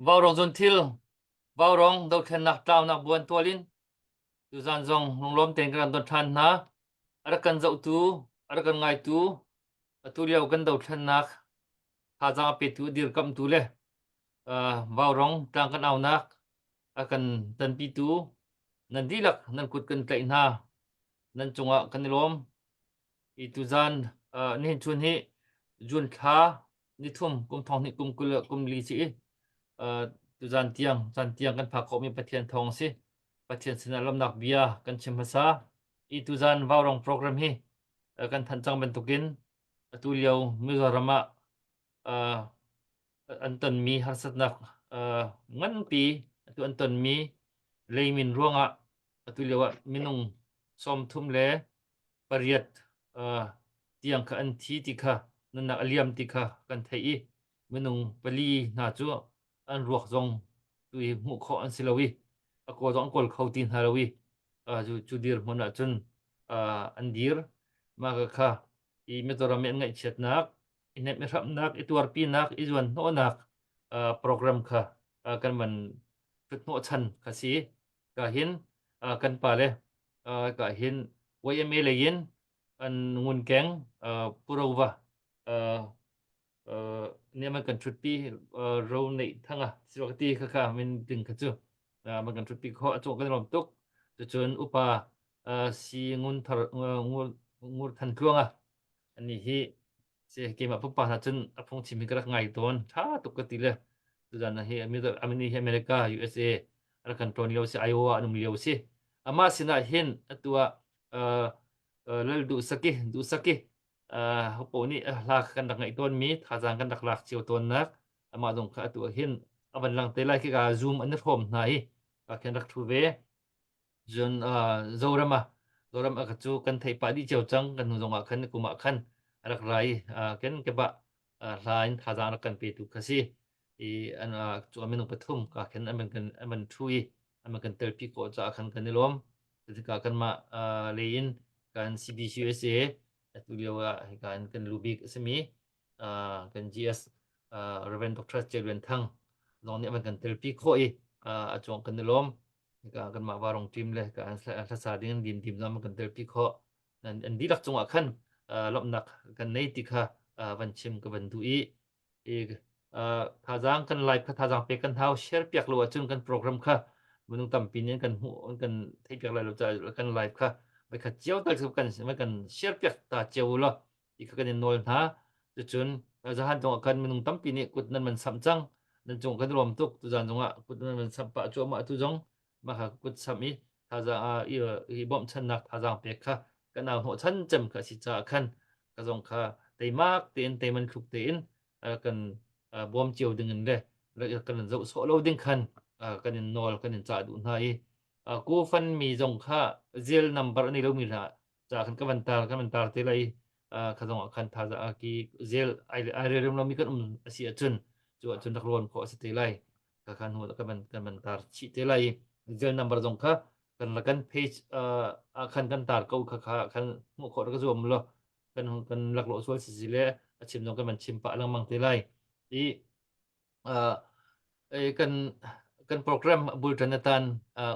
Vaurawng zunthil, Vaurawng dothlennak tlaunak buan tual in tuzan zong lunglawm tein kan rak don ṭhan hna. A rak kan zohtu, a rak kan ngaitu, atu lio kan dothlennak thazaang a petu, a dirkamhtu le uh, Vaurawng tlang kan aunak a kan tanpitu nan dihlak nan kut kan tlaih hna. Nan cungah kan i lawm. I tuzan uh, nihin chun hi June thla nithum kum thong hnih kum 20 kum li si i uh, tuzan tiang zan tiang kan phak khawhmi Pathian thawng si. Pathian sinah lawmnak bia kan chim hmasa. I tuzan Vaurong program hi uh, kan thanh cang bantukin atu lio Mizoram ah uh, an tonmi harsatnak uh, nganpi atu an tonmi leimin ruangah atu lio ah minung 38 uh, tiang kha an thi ti kha nunnak a liam ti kha kan theih i minung pali hna cu an ruak zong tu hi hmuh khawh an si lo i a kawl zong an kawl kho ti hna lo i uh, cu, cu dirhmun ah cun uh, an dir mah kha i Mizoram i an ngaihchiatnak i hnemh i hramhnak i tuarpinak i zuanhnawhnak uh, program kha uh, kan van hnawhchan kha si ka hin uh, kan pale uh, ka hin YMA lei in an ngunkeng uh, Purova uh, uh, nih man kan thutpi uh, ro neih thanga siwa ka ti kha kha min ding kha cu uh, man kan thutpi kho a cung kan lawm tuk cucun upa uh, si ngun thar uh, ngur ngur than tluanga ani hi si keimah pumpak hna cun a phungchim hi ka rak ngai tawn. Ṭha tuk ka ti le tuzan hi amini hi America, USA a rak kan ṭawn lio si, Iowa an um lio si. Amah sinah hin atu ah uh, uh, Lal Duhsaki, Duhsaki uh, hopo nih hla kan rak ngaih tawnmi, thazaang kan rak lak cio tawnnak amah zong kha atu ah hin a van lang te lai khi ka Zoom an i hrawm hna i ka khin rak ṭhu ve. Cun Zoram ah Zoram ah cu kan theih pah dih cio cang. Kan hnu zong ah khan kum ah khan a rak ra i kan kebah hla in thazaang rak kan petu kha si. I an cu minung pathum ka khin an kan an van ṭhu i an kan telpi khawh caah khan kan i lawm. Cutikah kanmah lei in kan CBCUSA atu lio ah hika in kan lu bik a simi kan GS Reverend Dr. Ceu Lian Thang zong nih an kan telpi khawh i a cuang kan i lawm. Hika kanmah varong team le ka an hlasa ding an dim dim zong kan telpi khawh. An dihlak cungah khan lawmhnak kan nei ti kha van chim ka van duh i thazaang kan live kha thazaang pek kan hau share piak lo ahcun kan program kha minung tampi nih kan hmuh kan theih piak lai lo caah kan live kha voikhat cio tal kan kan share piak ta cio law ti kha kan in nawl hna. Cucun zahan zongah khan minung tampi nih kut nan man samh cang. Nan cung kan lawm tuk. Tuzan zongah kut nan man samh pah cuahmah tu zong mah kha kut samh i thazaang i, i bawmhchannak thazaang pek kha kan au hnawhchan cem kha a si caah khan ka zong kha teimak tein teiman thluk tein kan bawm cio ding in le kan in zoh sawh lo ding khan kan in nawl kan in cah duh hna i GoFundMe mi zong kha zil number an nei lomi hna ca khan ka van tar kan van tar te lai kha zong ah khan thaza ki zel ai ai rem lomi kan um a si ahcun cu ahcun rak rawn khawh a si te lai ka khan hu kan van kan van tar chih te lai zel number zong kha kan la kan page ah khan kan tar ko kha kha khan hmuh khawh ka zuam lo kan kan laklawh sual si si le a chim zong kan van chim pah lengmang te lai i kan kan program bultan atan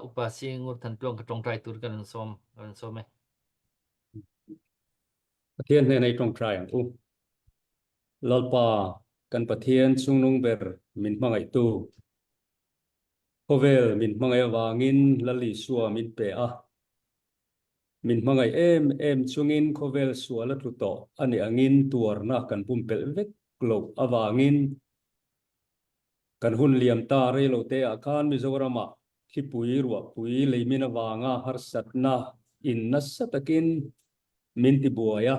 upa Singur Than Tluang ka tongtrai tur kan sawm kan sawm e. Pathian hnen ei tongtrai ang u. Lalpa kan Pathian chungnung ber min hmangaihtu khawvel min hmangaih awangin Lal Isua min pe a. Min hmangaih em em chungin khawvel sual a tlu tawh a nih angin tuarna kan pumpelh vek loh avangin kan hun liam ta rei lo te ah khan Mizoram ah thlipui ruahpui leimin avanga harsatna in nasa takin min tibuai a.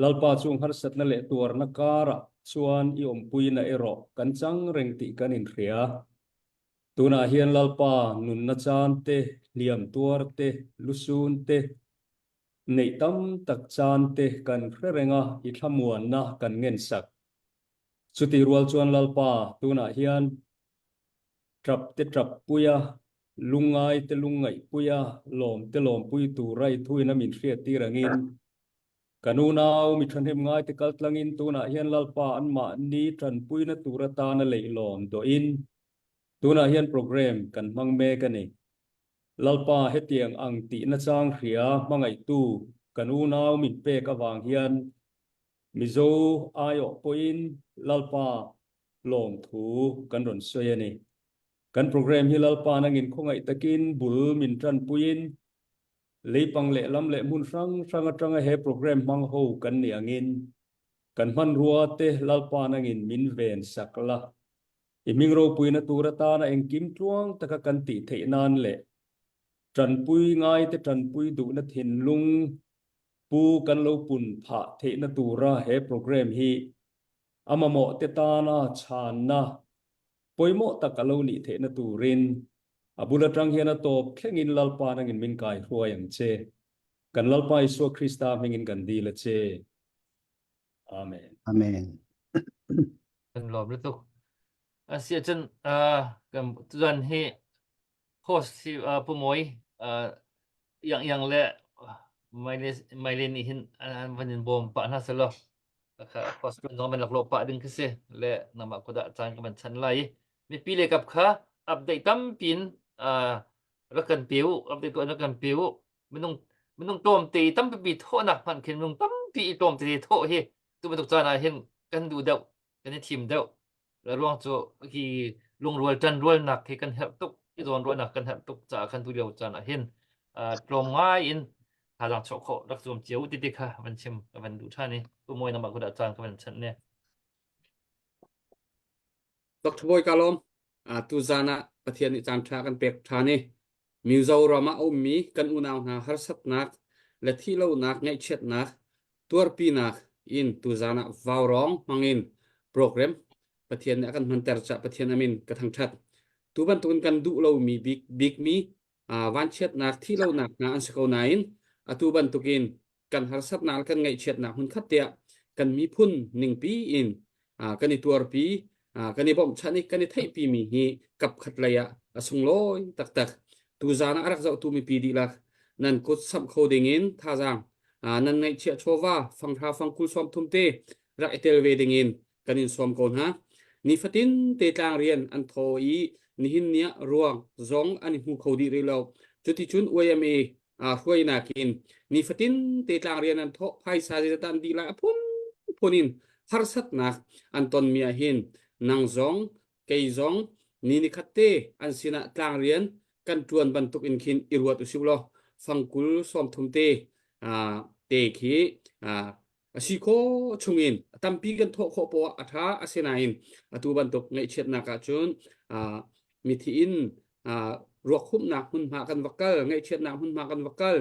Lalpa chung harsatna leh tuarna karah chuan i awmpuina erawh kan chang reng tih kan inhria. Tunah hian Lalpa nunna caan te, hliam tuar te, lusun te, neih tam tak caan te kan hre reng a, i thlamuanna kan ngensak. Chutih rual chuan Lalpa tunah hian ṭap te ṭap pui a, lungngai te lungngaih pui a, lawm te lawmpui tura i thuin a min hriattir angin. Kan unau mi ṭhahnem ngaite kaltlang in tunah hian Lalpa anmahni ṭanpuina tur atana leihlawn dawhin tunah hian program kan hmang mek a ni. Lalpa hetiang ang tih nachang hria hmangaihtu kan unau min pek avang hian Mizo aiawh pawhin Lalpa lawmthu kan rawn sawi a ni. Kan program hi Lalpa nangin khawngaih takin bul min ṭanpuiin Leipang lehlam leh hmun hrang hrang atanga he program hmang ho kan nih angin kan hmanrua te Lalpa nangin min ven sak la. I hming ropuina tur atana engkim tluang taka kan tih theih nan leh tanpui ngaite tanpui duhna thinlung pu kan lo pun phah theihna tura he program hi a mamawh te tana chhanna pawimawh tak a lo nih theihna turin A bul atang hian a tawp thlengin Lalpa nangin min kai hruai ang che. Kan Lalpa Isua Krista hmingin kan dil a che. Amen. Amen. Kan lawm lutuk. A si ahcun kan tuzan hi host hi Pu Mawi Yang Yang le Maile nih hin an van in bawm pah hna selaw kha host kan zong van laklawh pah ding khi si le nangmah kudah caan ka van chan lai i mipi le kap kha update tampi in rak kan pe u update tuah rak kan pe u minung minung tlawmte tampi thawhnak hmanh khin minung tampi i tlawmte thawh hi tu bantuk caan ah hin kan duh deuh kan i thim deuh ruang cu hi lungrual ṭanrualnak hi kan herh tuk i zawnruahnak kan herh tuk caah kan tu lio caan ah hin tlawm ngai in thazaang chuah khawh rak zuam cio ti ti kha van chim ka van duh ṭhan i tu mawi namah kudah caan ka van chanh ne Dr. Bawi ka lawm. Tuzan ah Pathian nih caan ṭha kan pek ṭhan i Mizoram ah a ummi kan unau hna harsatnak le thihlonak ngaihchiatnak tuarpinak in tuzan ah vaurawng hmangin program Pathian nih a kan hmanter caah Pathian amin ka thangṭhat. Tu bantukin kan duh lomi bik bikmi vanchiatnak thihlonak hna an si ko nain atu bantukin kan harsatnak le kan ngaihchiatnak hmunkhat tiah kan miphun ningpi in kan i tuarpi kan i bawmhchanh i kan i theihpi mi hi kapkhat lei ah a sunglawi taktak tuzan ah a rak zohtu mipi dihlak nan kut samh kho ding in thazaang nan ngaihchiah chawva fanghra fangkul sawmthum te rak i tel ve ding in kan in sawm ko hna nifatin te tlang rian an thaw i nihin ni ah ruang zong an i hmu kho dih rih lo cuticun YMA hruainak in nifatin te tlang rian an thawh phaisa zeizat an dih lai a phunphun in harsatnak an tonmi ah hin nang zong kei zong ni nikhat te an sinah tlang rian kan ṭuan bantuk in khin i ruat usih law fangkul 30 te te khi a si khawh chungin tampi kan thawh khawh poah a ṭha asinain atu bantuk ngaihchiatnak ahcun mithi in ruak humhnak hmunhma kan va kal ngaihchiatnak hmunhma kan va kal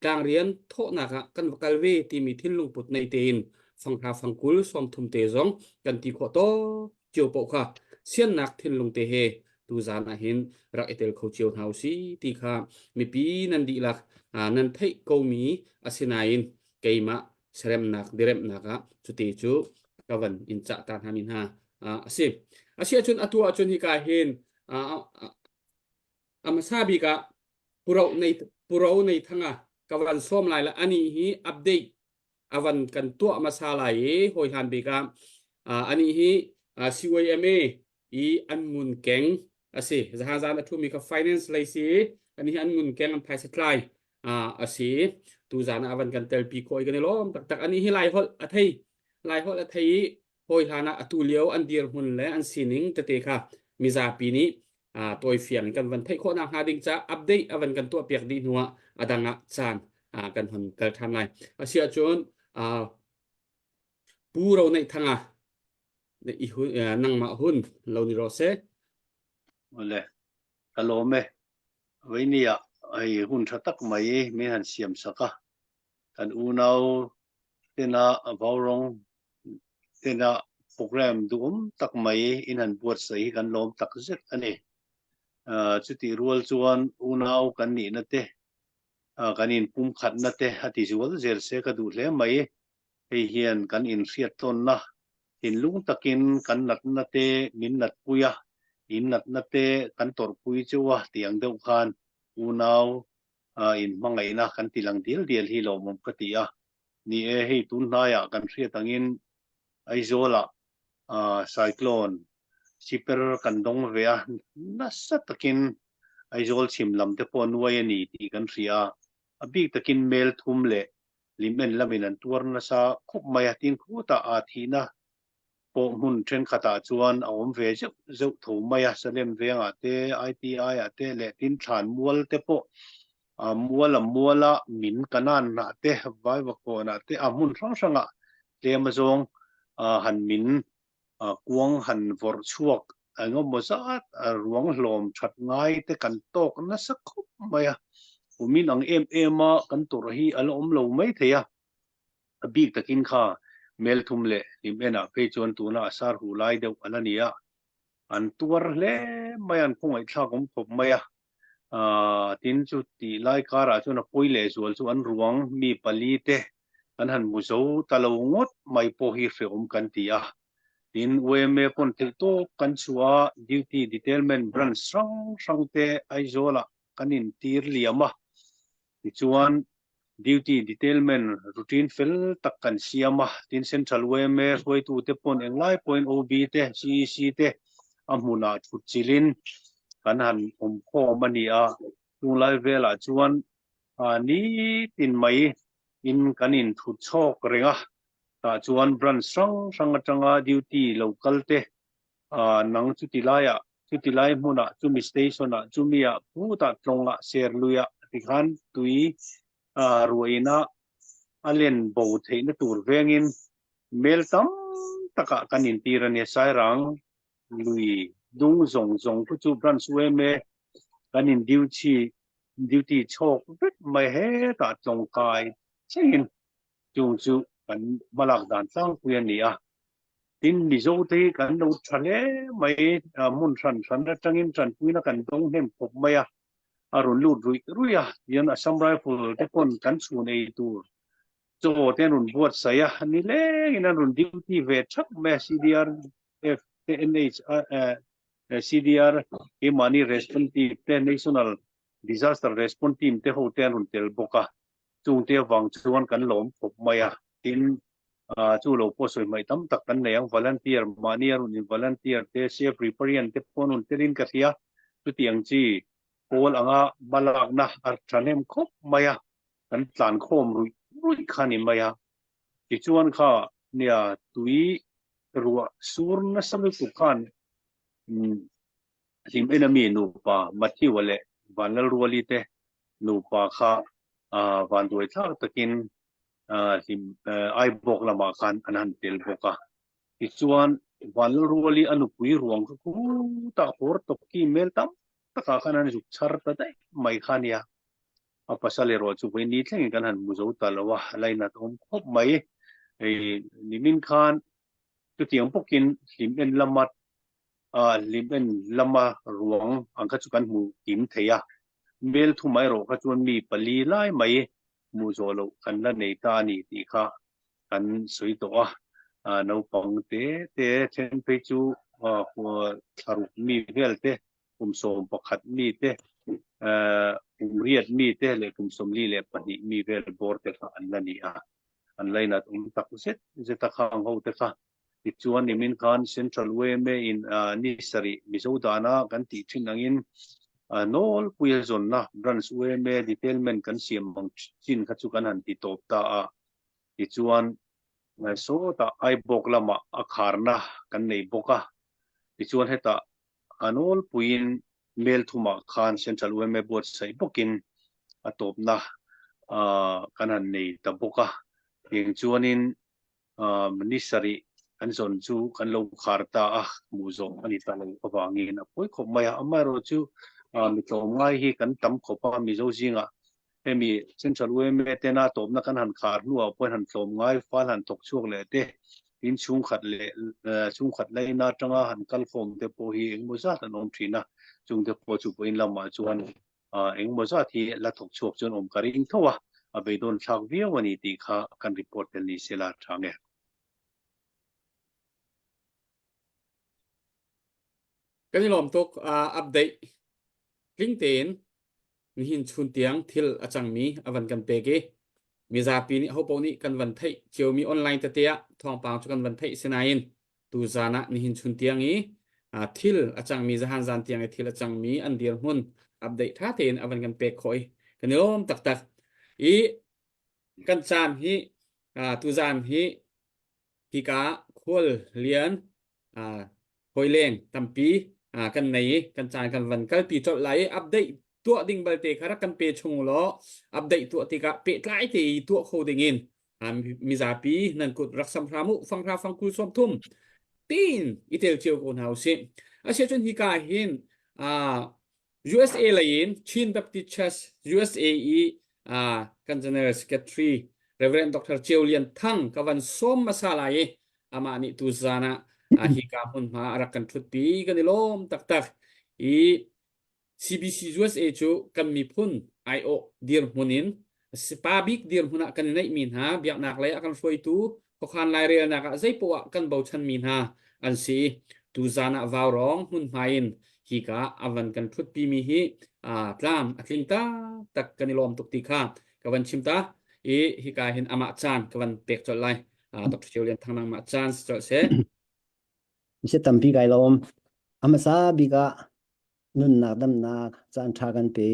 tlangrian thawhnak ah kan va kal ve timi thinlung put nei tein fanghra fangkul 30 te zong kan ti khawh tawk cio paoh kha siannak thinlung te he tuzan ah hin rak i tel kho cio hna usih ti kha mipi nan dihlak nan theih komi asinain keimah seremnak diremnak ah cuti cu ka van in cah ta hna mi hna a si. A si ahcun atu ahcun hika hin a hmasa bik ah puro nei puro nei thanga ka van sawm lai la ani hi update a van kan tuah hmasa lai i hawi hlan bik ah ani hi CYMA i an ngun keng a si zahan zan a thumi kha finance lei si ani hi an ngun keng an phaisa tlai a si tu zan ah van kan telpi khawh i kan i lawm taktak ani hi lai holh a thei lai holh a thei i hawi hlan ah atu lio an dirhmun le an sining tete kha mizapi nih tawifiang in kan van theih khawh nak hnga ding ca update a van kan tuah piak dih hnuah a dang ah caan kan hon kal ṭhan lai a si ahcun Pu Ro Neih Thanga nangmah hun lo ni rawh seh. Ole ka lawm e. Vaini ah hei hun tha tak mai min han siam sak a. Kan unau tena vaurawng tena program duhawm tak mai in han buatsaih hi kan lawm tak zet a ni. Chutih rual chuan unau kan nihna te kan inpumkhatna te a ti zual zel se ka duh hle mai. Hei hian kan inhriat tawnna thinlung takin kan natna te min natpui a, in natna te kan tawrhpui cheu a tih ang deuh khan unau inhmangaihna kan ti lang dial dial hi lawmawm ka ti a. Ni e, hei tun hnaiah kan hriat angin Aizawlah cyclone siper kan dawng ve a, nasa takin Aizawl chhim lam te pawh nuai a ni tih kan hria a, a bik takin mel thum leh lim en lamin an tuar nasa khawp mai a, tin khutah aa thihna pawh hmun thenkhatah chuan a awm ve zeuh zeuh tho mai a, Salem vengah te, ITI ah te leh tin thlan mual te pawh mual a muala min kanan hnah te, Vaivakawnah te a hmun hrang hrangah tlem azawng han min kuang han vawrh chhuak engemaw zat ruang hlawm that ngai te kan tawk nasa khawp mai a, kumin ang em em a kan tawrh hi a la awm lo mai thei a. A bik takin kha mel thum leh hlim enah phei chuan tuna a sar hu lai deuh a la ni a, an tuar hle mai a, an khawngaihthlak awm khawp mai a. Tin, chu tih lai karah chuan a pawi lehzual chu an ruang mi pali te kan han hmu zo ta lo ngawt mai pawh hi hrehawm kan ti a. Tin, YMA pawn theihtawp kan chhuah a, Duty Detailment Branch hrang hrang te Aizawlah kan intir liam a, Tichuan, duty detailment routine fel tak kan siam a, tin Central yma hruaitute pawn englai pawhin OB te, CEC te a hmunah thut chilhin kan han awm khawm a ni a. Chunglai velah chuan nitin mai in kan inthut chhawk reng a, tah chuan branch hrang hrang atanga duty lo kal te nang chuti laiah Chuti lai hmunah, chumi station-ah, chumi-ah, phutah, tlawngah, serluiah tikhan tui ruaina a len bo theihna tur vengin mel tam takah kan intir a nia. Sairang lui dung zawng zawng khu chu branch yma kan in duty duty chhawk vek mai hetah tlawng kai thlengin chung chu kan hmalak dan tlangpui a ni a. Tin, Mizote hi kan lo tha hle mai, hmun hran hran atangin tanpuina kan dawng hnem khawp mai a, a rawn lut ruih ruih a, tihian Assam Rifle te pawn kan chhun ei tur chaw te an rawn buatsaih a, nilengin an rawn duty ve thap mai a, CDRF te NH CDR keimahni response team te National Disaster Response Team te ho te an rawn tel bawk a. Chungte avang chuan kan lawm khawp mai a, tin chu lo pawh sawi hmaih tam tak kan nei ang, volunteer mahni a rawn in volunteer te, chef riparian te pawh an rawn telin ka hria, chutiang chi pawl anga hmalakna a thahnem khawp mai a, kan tlan khawm ruih ruih kha ni mai a, tichuan kha nia tui ruah sur nasa lutuk khan Hlim en ami nupa Matthew-a leh Vanlalruali te nupa kha vanduai thlak takin hlim Aibawk lamah khan an han tel bawk a. Tichuan, Vanlalruali a nupui ruang kha khutah hawr tawk ki mel tam takah khan an zuk chhar ta daih mai kha a nia. A pasal erawh chu vawi ni thlengin kan han hmu zo ta lo a, lainat awm khawp mai. Hei nimin khan chutiang bawkin hlim en lama hlim en lama ruang ang kha chu kan hmu kim thei a, mel thum erawh kha chuan mi pali lai mai hmuh zawh loh kan la nei ta a ni tih kha kan sawi tawh a, naupang te te then phei chu thlaruk mi vel te, kum 11 mi te, kum riat mi te leh kum 42 mi vel bawr te kha an la ni a, an lainat awm tak zet zet a khang ho te kha. Tichuan nimin khan Central yma in ni sarih Mizo dana kan tih thin angin nawlpuia zawnna Branch yma detailment kan siam ang chin kha chu kan han ti tawp ta a. Tichuan sawtah Aibawk lamah a kharna kan nei bawk a. Tichuan hetah a nawlpuiin mel thumah khan Central yma buatsaih bawkin a tawpna kan han nei ta bawk a. Eng chuanin ni sarih kan zawn chu kan lo khar ta a, hmuh zawh a ni ta lo avangin a pawi khawp mai a. Amaherawh chu mi tlawmngai hi kan tam khawp a, Mizo zingah hemi Central yma tena tawpna kan han khar hnuah pawhin han tlawmngai fal han thawk chhuak leh te, tin chhungkhat leh chhungkhat laina atanga han kal khawm te pawh hi engemaw zat an awm thin a, chungte pawh chu vawiin lamah chuan Engemaw zat hi la thawk chhuak chuan awm ka ring tho a, a beidawn thlak viau a ni tih kha kan report tel ni se la tha nge. Kan i lawm tuk update tling tein nihin chun tiang thil a cangmi a van kan pek i. Mizapi nih hopaoh nih kan van theih ciomi online tete ah thawngpang cu kan van theih sinain tuzan ah nihin chun tiang i thil a cangmi zahan zan tiang i thil a cangmi an dirhmun update tha tein a van kan pek khawh i kan i lawm taktak. I kan caan hi tuzan hi hika khual lian hawileng tampi kan nei i kan caan kan van kalpi colh lai i update tuah ding balte kha rak kan pe chung law update tuah tikah pehtlai te i tuah kho ding in mizapi nan kut rak sam hram u fanghra fangkul sawm thum tin i tel cio ko hna usih asiahcun hika hin USA lei in Chin Baptist Church USA i kan General Secretary Reverend Dr. Ceu Lian Thang ka van sawm hmasa lai i amah nih tu zan ah hika hmunhma a rak kan ṭhutpi kan i lawm taktak i CBC USA cu kan miphun aiawh dirhmun in pa bik dirhmun ah kan i neihmi hna biaknak lei a kan hruaitu khuakhan lairelnak ah zeipoah kan bochanmi hna an si. Tuzan ah vaurawng hmunhma in hika a van kan ṭhutpimi hi tlam a tling taktak kan i lawm tuk ti kha ka van chim ta i hika hin amah caan ka van pek colh lai. Dr. Cheu Lian Thang nangmah caan si colh seh. Misi tampi kai lawm. A hmasa bik ah nunnak damnak caan ṭha kan pe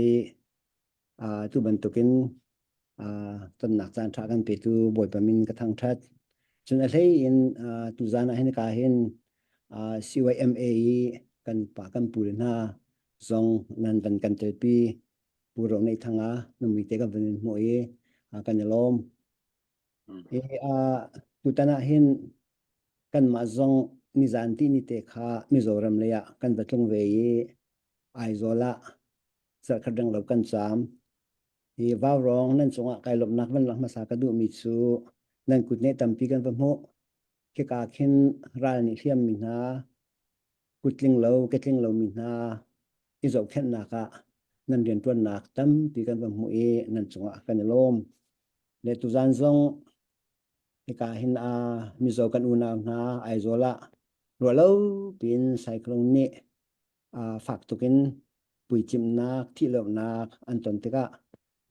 i tu bantukin tonnak caan ṭha kan petu Bawipa min ka thangṭhat. Cun a hlei in tuzan ah hin ka hin CYMA i kan pa kan pu le hna zong nan van kan telpi Pu Ro Neih Thang ah na mui te kan van in hmuh i kan i lawm. Hi tutan ah hin kanmah zong nizan ti ni te kha Mizoram lei ah kan va tlung ve i Aizawl ah zarhkhat renglo kan caam. Hi vaurawng nan cungah kai lawmhnak van langh hmasa ka duhmi cu nan kutneh tampi kan va hmuh. Khika khin ral nih hliammi hna, kuttling lo, ketling lomi hna i zohkhenhnak ah nan rianṭuannak tampi kan va hmuh i nan cungah kan i lawm. Le tuzan zong hika hin a Mizo kan unau hna Aizawl ah ruahlo piin cyclone nih fak tuk in puicimhnak, thihlohnak an ton tikah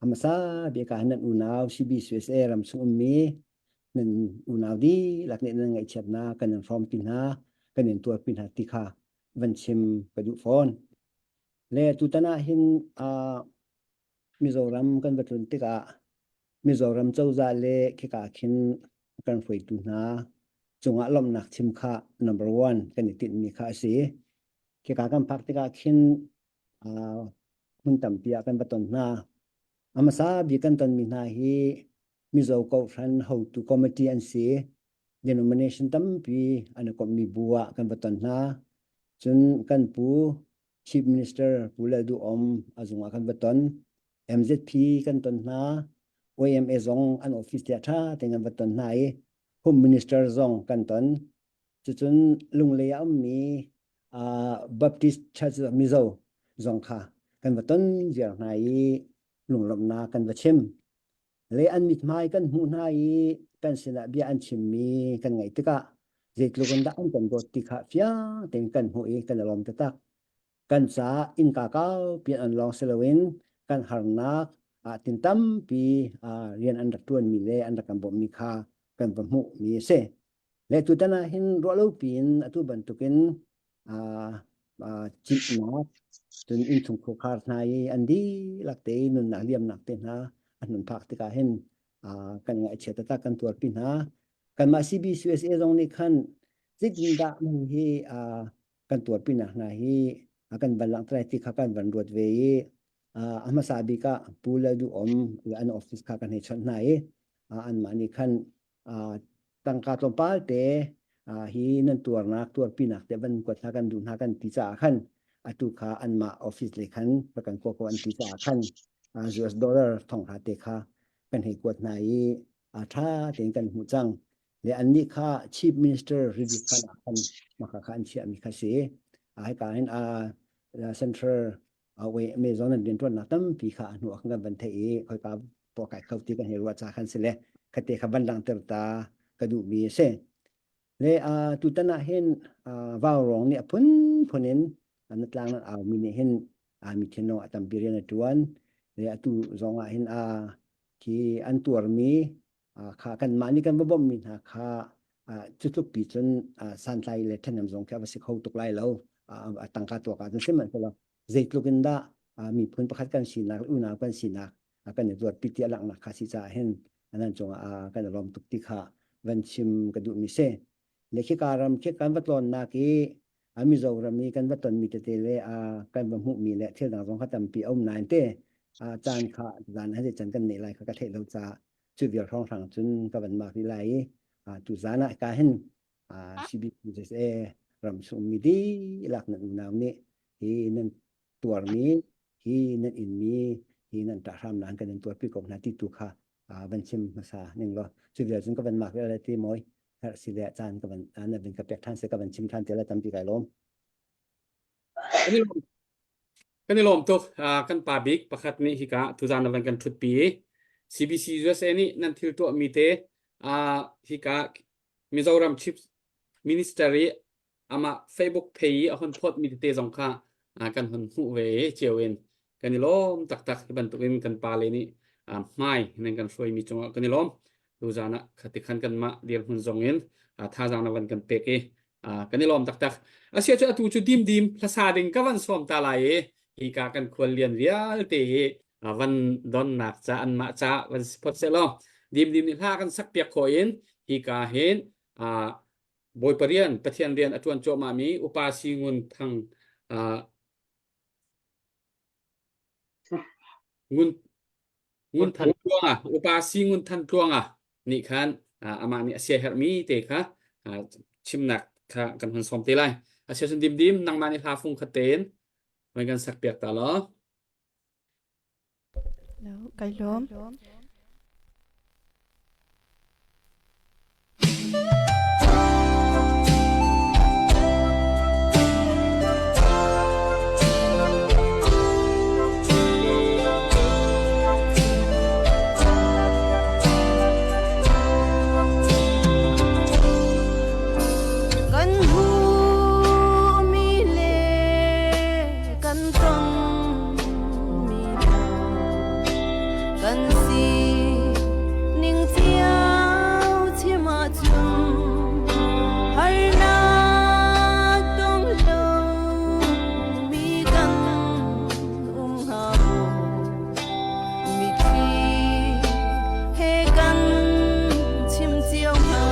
a hmasa bik ah nan unau CBCUSA ram chung ummi nan unau dihlak nih nan ngaihchiatnak kan in hrawmpi hna, kan in tuarpi hna ti kha van chim ka duh fawn. Le tutan ah hin uh, Mizoram kan va tlun tikah Mizoram cozah le khika khin kan hruaitu hna cungah lawmhnak chim kha number one kan i tinhmi kha a si. Khika kan phak tikah khin uh, hmun tampi ah kan va ton hna. A hmasa bik kan tonmi hna hi Mizo Kohhran hotu committee an si. Denomination tampi an i komhmi bu ah kan va ton hna. Cun kan pu Chief Minister Pu Lal Duh Om a zung ah kan va ton. MZP kan ton hna. OMA zong an office te ah ṭha tein kan va ton hna i Home Minister zong kan ton. Cucun Lunglei ah ummi uh, Baptist Church of Mizo zong kha kan va ton ziar hna i lunglawmhnak kan va chim. Le an mithmai kan hmuh hna i kan sinah bia an chimmi kan ngaih tikah zeitluk in dah an kan dawt ti kha fiang tein kan hmuh i kan i lawm taktak. Kan caah innka kaupi an lawng si loin kan harnak ah tin tampi rian an rak ṭuanmi le an rak kan bawmhmi kha kan va hmuhmi a si. Le tutan ah hin ruahlopi in atu bantukin cimhnak cun innchung khuakhar hna i an dihlak te i nunnak liamnak te hna an hun phak tikah hin kan ngaihchia taktak kan tuarpi hna. Kanmah CBCUSA zong nih khan zeitindah hi kan tuarpinak hna hi kan van langhter lai ti kha kan van ruat ve i a hmasa bik ah Pu Lal Duh Om an office kha kan hei chawnh hna i anmah nih khan tangka tlawmpal te hi nan tuarnak tuarpinak te van kuat hna kan duh hna kan ti caah khan atu kha anmah office lei khan va kan kua ko an ti caah khan US dollar thonghra te kha kan hei kuat hna i ṭha tein kan hmuh cang le annih kha chief minister relief fund ah khan maka kha an chiahmi kha si hika hin central we me zon an rianṭuannak tampi kha a hnu ah kan van theih i khoika puah kai kho ti kan hei ruah ca khan si le khate kha van langhter ta ka duhmi a si le tutan ah hin vaurawng nih a phunphun in na tlang nan aumi nih hin mi thinlung a tampi rian a ṭuan le atu zong ah hin a. Khi an tuarmi kha kanmah nih kan va bawmhmi hna kha cu tluk pi cun santlai le ṭhahnem zong khi a va si kho tuk lai lo. A tangka tuak ahcun sihmanhsehlaw zeitluk in dah miphun pakhat kan sinak le unau kan sinak kan i ruatpi ti a langhnak kha si caah hin nan cungah kan i lawm tuk ti kha van chim ka duhmi si. Le khika ram khi kan va tlawnnak i Mizoram i kan va tonmi tete le kan va hmuhmi le thil dang zong kha tampi a um nain te caan kha zan hei chan kan neih lai kha ka theih lo caah cu vial hrawnghrang cun ka van mak rih lai i tu zan ah ka hin CBCUSA ram chung mi dihlak nan unau nih hi nan tuarmi hi nan inmi hi nan ṭahhram nan kan in tuarpi ko hna ti tu kha van chim hmasa ning law cu vial cun ka van mak le ti mawi herh si le caan ka van na van ka pek ṭhan se ka van chim ṭhan te la tampi kai lawm. Kan i lawm tuk. Kan pa bik pakhat nih hika tuzan na van kan ṭhutpi i CBC USA nih nan thil tuahmi te hika Mizoram Chief Minister i amah Facebook phei i a hon phawtmi tete zong kha kan hon hmuh ve i cio in kan i lawm taktak. Hi bantukin kan pale nih hmai nan kan hruaimi cungah kan i lawm. Tuzan ah khati khan kanmah dirhmun zong in thazaang na van kan pek i kan i lawm taktak. Asia cu atu cu dimdim hlasa ding ka van sawm ta lai i hika kan khual lian vialte hi van donnak ca anmah ca van si phot sehlaw dimdim nih hla kan sak piak khawh in hika hin Bawipa rian Pathian rian a ṭuan cuahmah mi upa Singun Thang Ngun Ngun Than Tluanga upa si Ngun Than Tluanga nih khan amah nih a siaherhmi te kha chimnak kha kan hun sawm te lai. A sia cun dimdim nangmah nih hla fung khat tein van kan sak piak ta law. Kai lawm. Kan hmuhmi le kan tonmi hna kan si ning cio chim ahcun harnak tong lo mi kan um hnga maw? Mitthli he kan chim cio hna.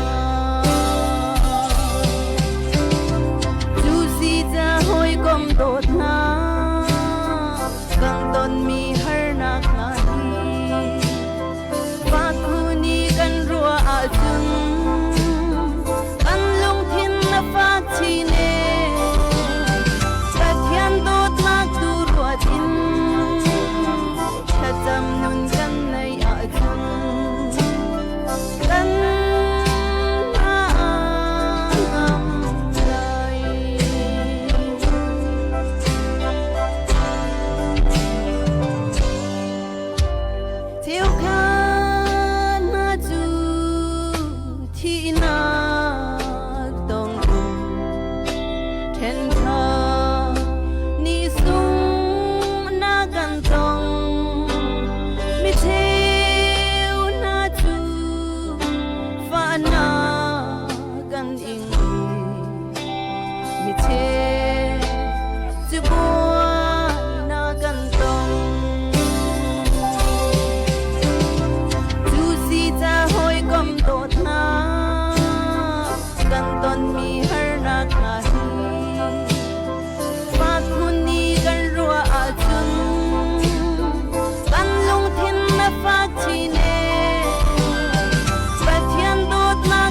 Cu si ca hawikom dawt hna kan tonmi harnak hna hi Fakhu nih kan ruah ahcun kan lungthin a fak chin ee. Pathian dawtnak tu ruat in thlacam nun kan neih ahcun kan ngam lai. Cheukhat hna cu thihnak tong um ṭhenkhat nih sunghnak kan tong. Mi cheu hna cu fahnak kan ing i mi cheu cu buainak kan tong. Cu si ca hawikom dawt hna kan tonmi harnak hna hi fak khun i kan ruah ahcun kan lungthin a fak chin ee. Pathian dawtnak.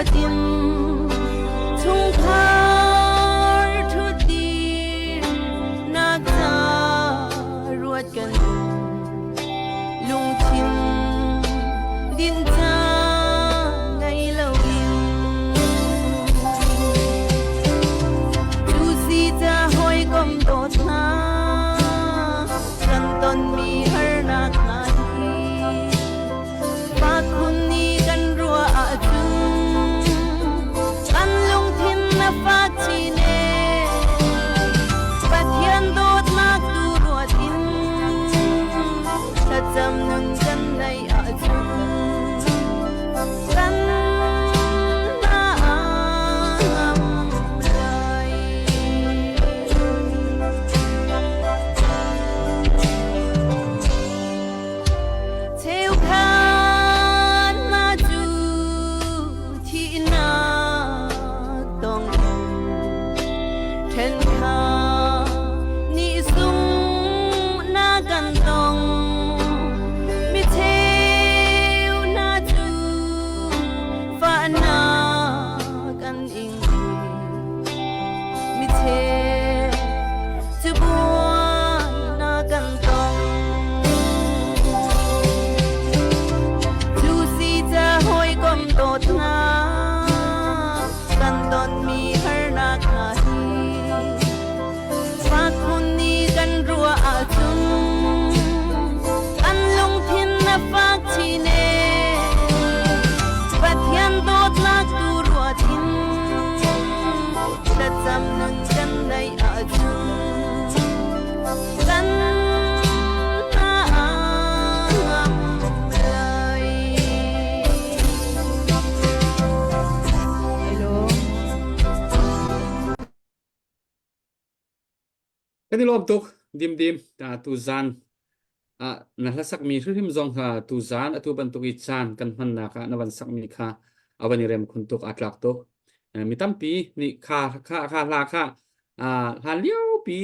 ruat in chungkhar ṭhutdir nak ca ruat kan lungthin din ca ngei loin cu si ca hawikom dawt hna kan tonmi harnak hna hi Fakhun nih kan ruah ahcun kan lungthin a fak chin ee. Pathian dawtnak tu ruat in thlacam nun kan neih ahcun kan ngam lai. Cheukhat hna cu thihnak tong ṭhenkhat nih sunghnak kan tong. Mi cheu hna cu fahnak an ing Mi cheu cu buainak kan tong. Cu si ca hawikom dawt hna kan tonmi harnak hna hi fakhun nih kan ruah ahcun kan lungthin a fak chin ee. Pathian dawtnak tu ruat in thlacam nun kan neih ahcun kan ngam lai. Hello. Kan i lawm tuk dimdim ta tu zan ah na hlasakmi hrimhrim zong kha tu zan atu bantuk i caan kan hmannak ah na van sakmi kha a van i rem khun tuk aa tlak tuk. Mi tampi nih kha kha kha hla kha hlan liopi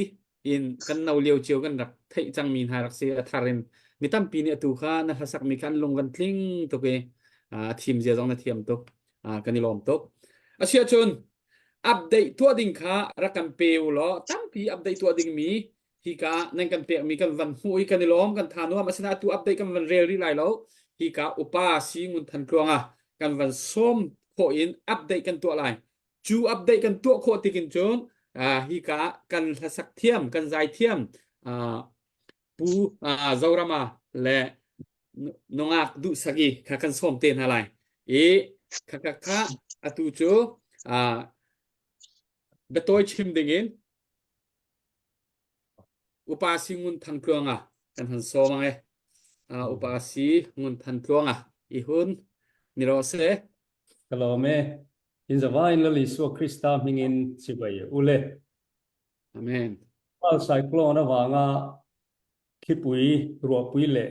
in kan no lio cio kan rak theih cangmi hna rak si a thar in mi tampi nih atu kha na hlasakmi kha an lung van tling tuk i a thim zia zong na thiam tuk kan i lawm tuk. Asiahcun update tuah ding kha rak kan pe u law tampi update tuah dingmi hika nan kan pekmi kan van hmuh i kan i lawm kan tha nuam asinain atu update kan van rel rih lai lo hika upa si ngun than tluanga kan van sawm khawh in update kan tuah lai cu update kan tuah khawh tikin cun hika kan hlasak thiam kan zai thiam pu Zorama le nungak duhsaki kha kan sawm te hna lai i kha kha kha atu cu biatawi chim ding in upa si ngun than tluanga kan han sawm ang e upa si ngun than tluanga i hun ni ro se Ka lawm e. In zava in Lal Isua Krista hmingin chibai ule. Amen. Pal cyclone avanga thlipui, ruahpui le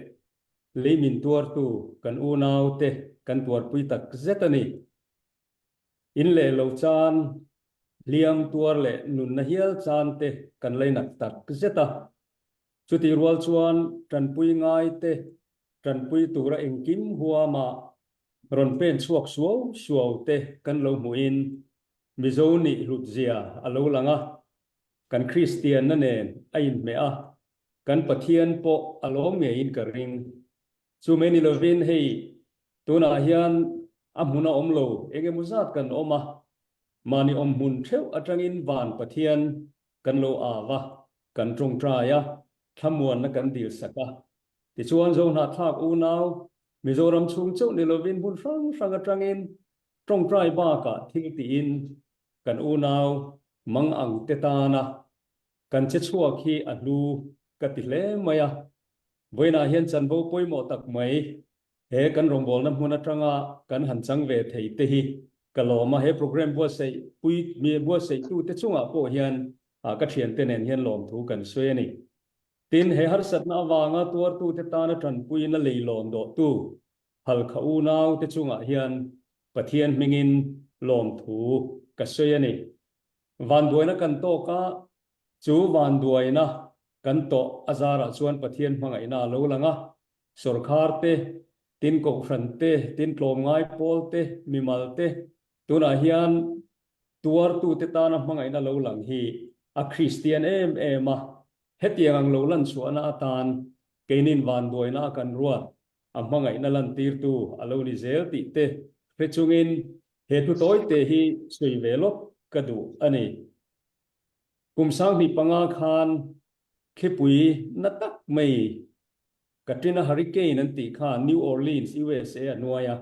leimin tuartu kan unau te kan tuarpui tak zet a ni. In leh lo caan, hliam tuar leh nunna hial caan te kan leinak tak zet a. Chutih rual chuan tanpui ngai te tanpui tura engkim huama rawn pen chhuak suau suau te kan lo hmuhin Mizo nih hlut zia a lo lang a, kan Kristianna nen a inhmeh a, kan Pathian pawh a lawm ngeiin ka ring. Chu mai ni lovin hei tunah hian a hmun a awm lo, eng emaw zat kan awm a, mahni awm hmun theuh atangin van Pathian kan lo au a, kan tawngtai a, thlamuanna kan dilsak a. Tichuan Zohnahthlak unau Mizoram chhung chauh ni lovin hmun hrang hrang atangin tawngtai bakah thil tiin kan unau mang ang te tana kan che chhuak hi a hlu ka ti hle mai a. Vawiinah hian chanvo pawimawh tak mai he kan rawngbawlna hmun atanga kan han chang ve thei te hi ka lawm a. He program buatsaih pui mi buatsaihtu te chungah pawh hian ka thiante nen hian lawmthu kan sawi a ni. Tin, he harsatna avanga tuartute tana tanpuina leilawn dawhtu Halkha unaute chungah hian Pathian hmingin lawmthu ka sawi a ni. Vanduaina kan tawk a, chu vanduaina kan tawh a zarah chuan Pathian hmangaihna a lo lang a, sawrkhar te, tin kohhran te, tin tlawmngai pawl te, mimal te. Tunah hian tuartute tana hmangaihna lo lang hi a Kristian em em a, hetiang ang lo lan chhuahna atan keinin vanduaina a kan ruat a hmangaihna lantirtu a lo ni zel tih te hre chungin he thu tawite hi sawi ve lawk ka duh a ni. Kum 15 khan thlipui na tak mai Katrina Hurricane an tih kha New Orleans, USA a hnuai a.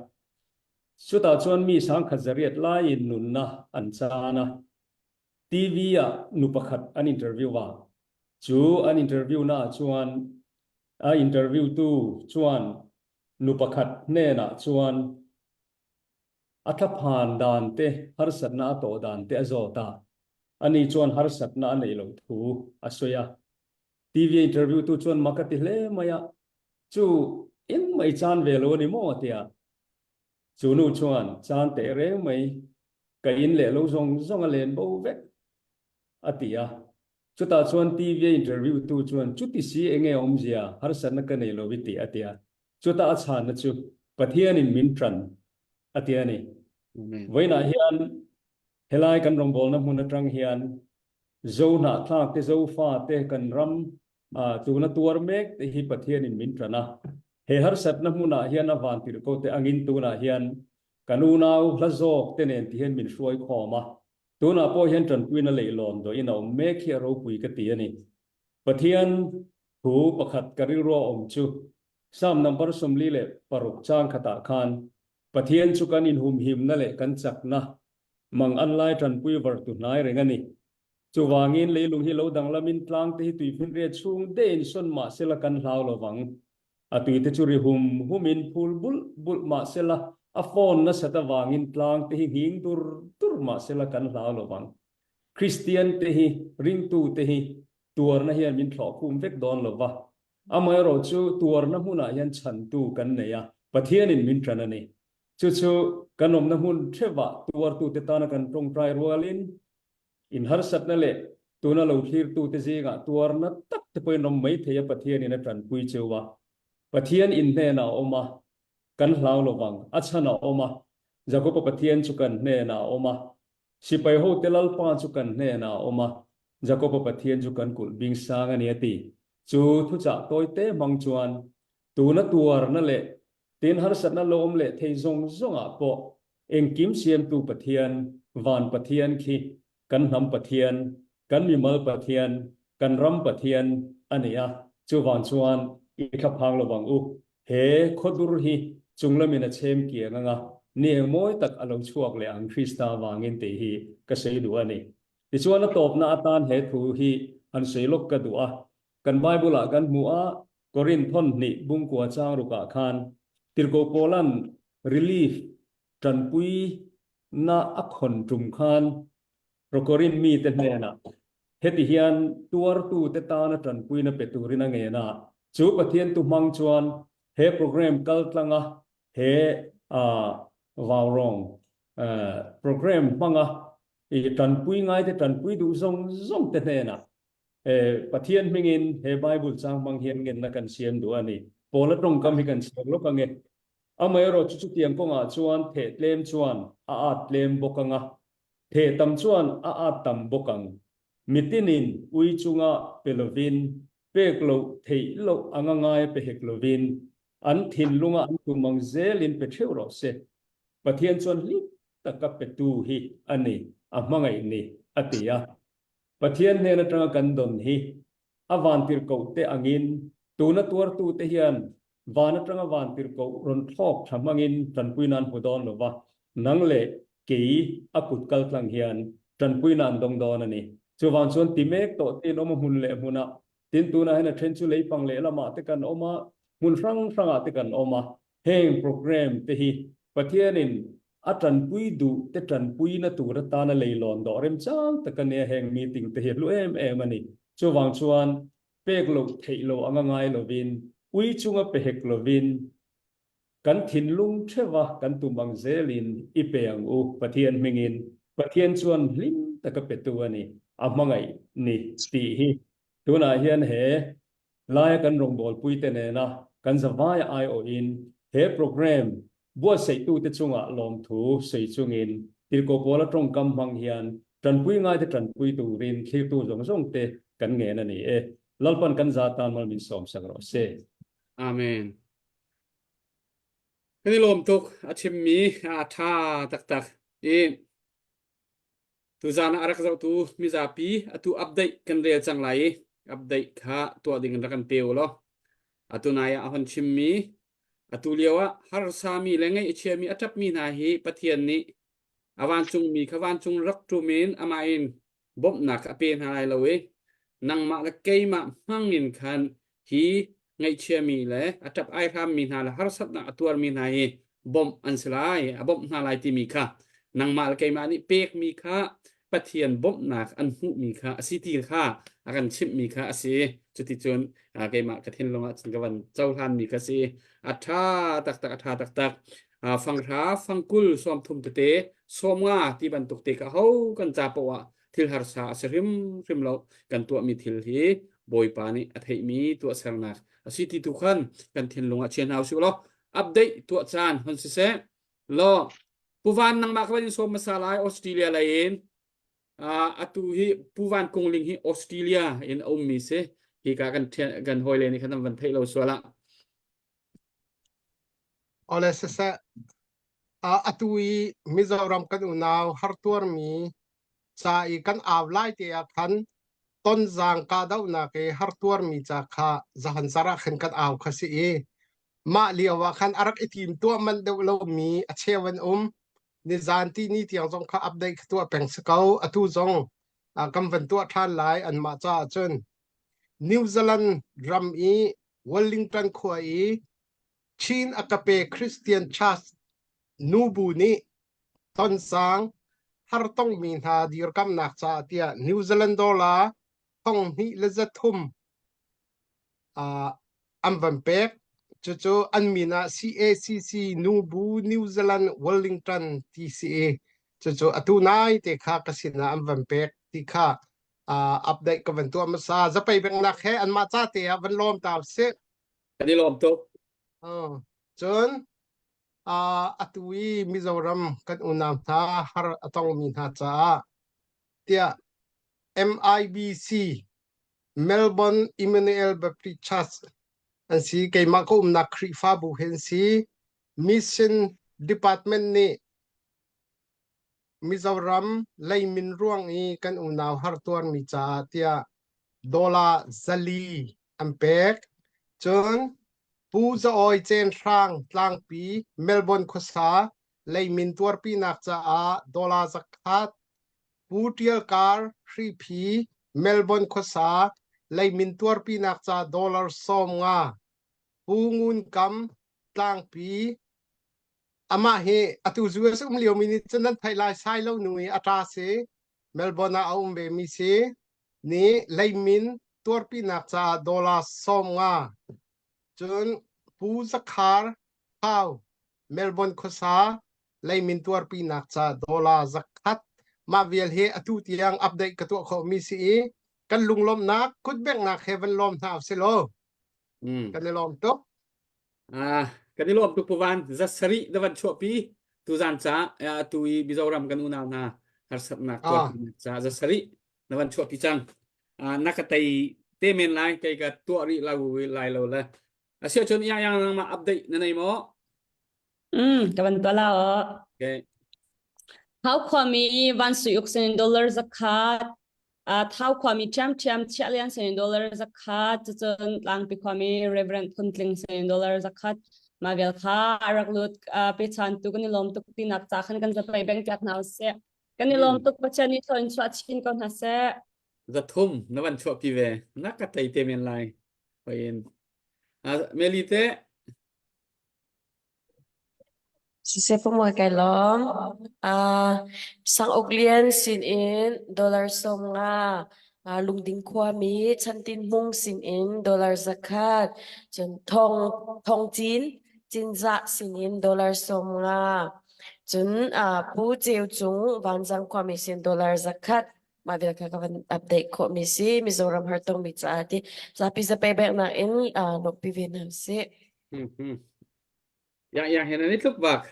Chutah chuan mi 1800 laiin nunna an chan a. TV-ah nu pakhat an interview a. Chu an interview naah chuan a interview tu chuan nu pakhat hnenah chuan a thlaphan dan te, harsatna a tawh dan te a zawt a. Ani chuan harsatna a neih loh thu a sawi a. TV interview tu chuan mak a ti hle mai a, Chu engmah i chan ve lo a ni maw? a ti a. Chu nu chuan, Chan teh reng mai, ka in leh lo zawng zawng a len bo vek, a ti a. Chutah chuan TV interview tu chuan, Chuti si enge awmzia, harsatna ka nei lo i ti, a ti a. Chutah a chhanna chu, Pathianin min ṭan, a ti a ni. Vawiinah hian helai kan rawngbawlna hmun aṭang hian Zo hnahthlak te, Zofa te kan ram tuna tuar mek te hi Pathianin min ṭan a. He harsatna hmunah hian a vantirhko te angin tunah hian kan unau hla zawk te nen ti hian min hruai khawm a. Tunah pawh hian ṭanpuina leihlawn dawhin a awm mek hi a ropui ka ti a ni. Pathian thu pakhat ka rilrua awm chu Psalm number 46 chang khatah khan Pathian chu kan inhumhimna leh kan chakna mang an lai ṭanpui vartu hnai reng a ni. Chuvangin leilung hi lo danglamin tlangte hi tuifinriat chhung deihin sawn mah sela kan hlau lo vang. A tuite chu ri hum humin phul bulh bulh mah sela a fawn nasat avangin tlangte hi nghing dur dur mah sela kan hlau lo vang. Kristiante hi, ringtute hi tuarna hian min thlawh khum vek dawn lo va. Amaherawh chu tuarna hmunah hian chhantu kan nei a, Pathianin min ṭan a ni. Chu chu kan awmna hmun ṭheuhah tuartute tana kan ṭawngṭai rualin inharsatna leh tuna lo thlirtute zingah tuarna tak te pawhin awm mai thei a Pathianin a ṭanpui cheu a. Pathian in hnenah a awm a, kan hlau lo vang, a chhan a awm a. Jakoba Pathian chu kan hnenah a awm a, Sipai hote Lalpa chu kan hnenah a awm a, Jakoba Pathian chu kan kulh bing sang a ni a ti. Chu thuchah tawite hmang chuan tuna tuarna leh Tin, harsatna lo awm leh thei zawng zawngah pawh engkim siamtu Pathian, van Pathian khi kan hnam Pathian, kan mimal Pathian, kan ram Pathian a ni a, chuvang chuan i thlaphang lo vang u. He khawdur hi chunglamin a chhem kiang anga ni eng mawi tak a lo chhuak leh ang Krista vangin tih hi ka sawi duh a ni. Tichuan a tawpna atan he thu hi han sawi lawk ka duh a, kan Bible-ah kan hmu a, Korinth thawn hnih bungkua chang rukah khan Tirhkoh Paula'n relief tanpuina a khawn tum khan Rokorinth mite hnenah heti hian tuartute tana tanpuina pe turin a ngen a, chu Pathian tu hmang chuan he program kaltlanga he vaurawng program hmanga tanpui ngaite tanpui duh zawng zawngte hnenah Pathian hmingin he Bible chang hmang hian ngenna kan siam duh a ni. Paula tawngkam hi kan chhiar lawk ange. Amaherawh chu chutiang kawngah chuan theh tlem chuan a at tlem bawk ang a, theh tam chuan a at tam bawk ang. Mitinin ui chunga pe lovin, pek loh theih loh anga ngaia pe hek lovin, an thinlunga an tum ang zelin pe theuh rawh se. Pathian chuan hlim taka petu hi a ni, a hmangaih ni, a ti a. Pathian hnen atanga kan dawn hi a vantirhkoh te angin tuna tuartute hian van atanga vantirhkoh rawn thlawk tha hmangin tanpuina an hmu dawn lova, nang leh kei a kut kal tlang hian tanpuina an dawng dawn a ni. Chuvang chuan ti mek tawh te in awm a hmun leh hmunah, tin tunah hian a then chu leipang lehlamah te kan awm a, hmun hrang hrangah te kan awm a, Heng program te hi Pathianin a tanpui duh te tanpuina tur atana leilawn dawh remchang tak a nia heng meeting te hi a hlu em em a ni. Chuvang chuan pek loh theih loh anga ngai lovin, ui chunga pe hek lovin kan thinlung theuha kan tum ang zelin i pe ang u Pathian hmingin. Pathian chuan hlim taka petu a ni, a hmangaih ni tih hi tunah hian he Laia kan rawngbawlpuite nena kan zavaia aiawhin he programme buatsaihtute chungah lawmthu sawi chungin. Tirhkoh Paula tawngkam hmang hian tanpui ngaite tanpui turin thlirtu zawng zawng te kan ngen a ni e. Lalpan kan za tan mal min sawm sak rawh se. Amen. Kan i lawm tuk a chimmi a tha taktak i tuzan ah a rak zohtu mizapi atu update kan rel cang lai i update kha tuah ding in rak kan pe u law atu nai ah a hon chimmi Atu lio ah harsami le ngaih a chiami a ṭapmi hna hi Pathian nih a vancungmi kha vancung rak ṭum in amah in bawmhnak a pe hna lai lo i nangmah le keimah hmang in khan hi ngaihchiami le a ṭap ai hrammi hna le harsatnak a tuarmi hna hi bawmh an si lai, a bawmh hna lai timi kha nangmah le keimah nih pekmi kha Pathian bawmhnak an hmuhmi kha a si ti kha a kan chimhmi kha a si. Cuticun keimah ka thinlung ah cun ka van cohlanmi kha si. A ṭha taktak, a ṭha taktak. Fanghra, fangkul, sawmthum tete, sawmnga ti bantuk te kha ho kan ca paoh ah thil harsa a si hrimhrim lo. Kan tuahmi thil hi Bawipa nih a theihmi tuahsernak a si ti tu khan kan thinlung ah chia hna usih law update tuah caan hon siseh law Pu Van nangmah ka van in sawm hmasa lai Australia lei in uh, atu hi Pu Van Kung Ling hi Australia in a ummi si hi ka kan kan hawile nih khan an van theih lo sual ah Ole siseh atu i Mizoram kan unau hartuarmi ca i kan au lai te ah khan tonzang kahdohnak i hartuarmi ca kha zahan zar ah khan kan au kha si i Mah lio ah khan a rak i tim tuah manh deuh lomi a cheu an um. Nizan ti ni tiang zong kha update kha tuah peng si ko. Atu zong ah kan van tuah ṭhan lai anmah caah cun. New Zealand ram i Wellington khua i Chin Agape Christian Church nubu nih tonsang hartongmi hna dirkamnak caah tiah New Zealand dollar 2300 uh, an van pek. Cucu an min ah CACC Nubu New Zealand Wellington ti si i cucu atu nai te kha ka sinah an van pek ti kha uh, update ka van tuah hmasa. Zapei bengnak he anmah ca te ah van lawm ta usih. Kan i lawm tuk. Uh, cun uh, atu i Mizoram kan unau hna har a tongmi hna caah tiah MIBC Melbourne Emmanuel Baptist Church an si. Keimah ka umnak Khrihfabu hi an si. Mission Department nih Mizoram leimin ruang i kan unau hartuarmi caah tiah dollar zali an pek. Cun Pu Za Awi Cen Hrang Tlangpi Melbourne khuasa leimin tuarpinak caah dollar zakhat Pu Ṭial Kar Hriphi Melbourne khuasa leimin tuarpinak ca dollar 50 Pu Ngun Kam Tlangpi amah hi atu US um liomi nih cun nan theih lai sai lo nu i a ṭa si Melbourne ah a um ve mi si nih leimin tuarpinak caah dollar 50 cun Pu Zakhar Thau Melbourne khuasa leimin tuarpinak ca dollar zakhat mah vial hi atu tiang update ka tuah khawh mi si i kan lunglawmhnak kutbengnak he van lawm hna usih law Mm. kan i lawm tuk Ah, kan i lawm tuk puvan za sarih na van chuahpi tuzan ca atu i Mizoram kan unau hna harsatnak ah tuarpinak ca za sarih na van chuahpi cang ah na ka tei te men lai kei ka tuah rih lo lai lo le asiahcun yang yang nangmah update na nei maw Mm, ka van tuah la aw. Okay. Thau khuami Van Sui Uk sin dollar zakhat, uh, Thau khuami ṭhiamṭhiam Chiah Lian sin dollar zakhat, cucun Tlangpi khuami Reverend Phun Tling sin dollar zakhat, mah vial kha a rak lut uh, pechan tu kan i lawm tuk tinak ca khan kan zapei beng piak hna usih. Kan i lawm tuk Pathian nih thaw in chuah chin ko hna seh. Zathum na van chuahpi ve. Na ka tei te men lai. Hoin. Uh, Meli te Siseh pumoi kai lawm. Uh, Sang Uk Lian sinin dollar 50, uh, Lungding khuami Chantin Hmung sinin dollar 100, cun Thong Thong Cin Cinzah sinin dollar 50, cun uh, Pu Ceu Cung Vanzang khuami sin dollar 100. Mah vial kha ka van update khawhmi si Mizoram hartongmi caah ti zapi zapei beknak in uh, lawmhpi ve hna usih. Hmm, hmm. Yang yang he nan i tluk bak.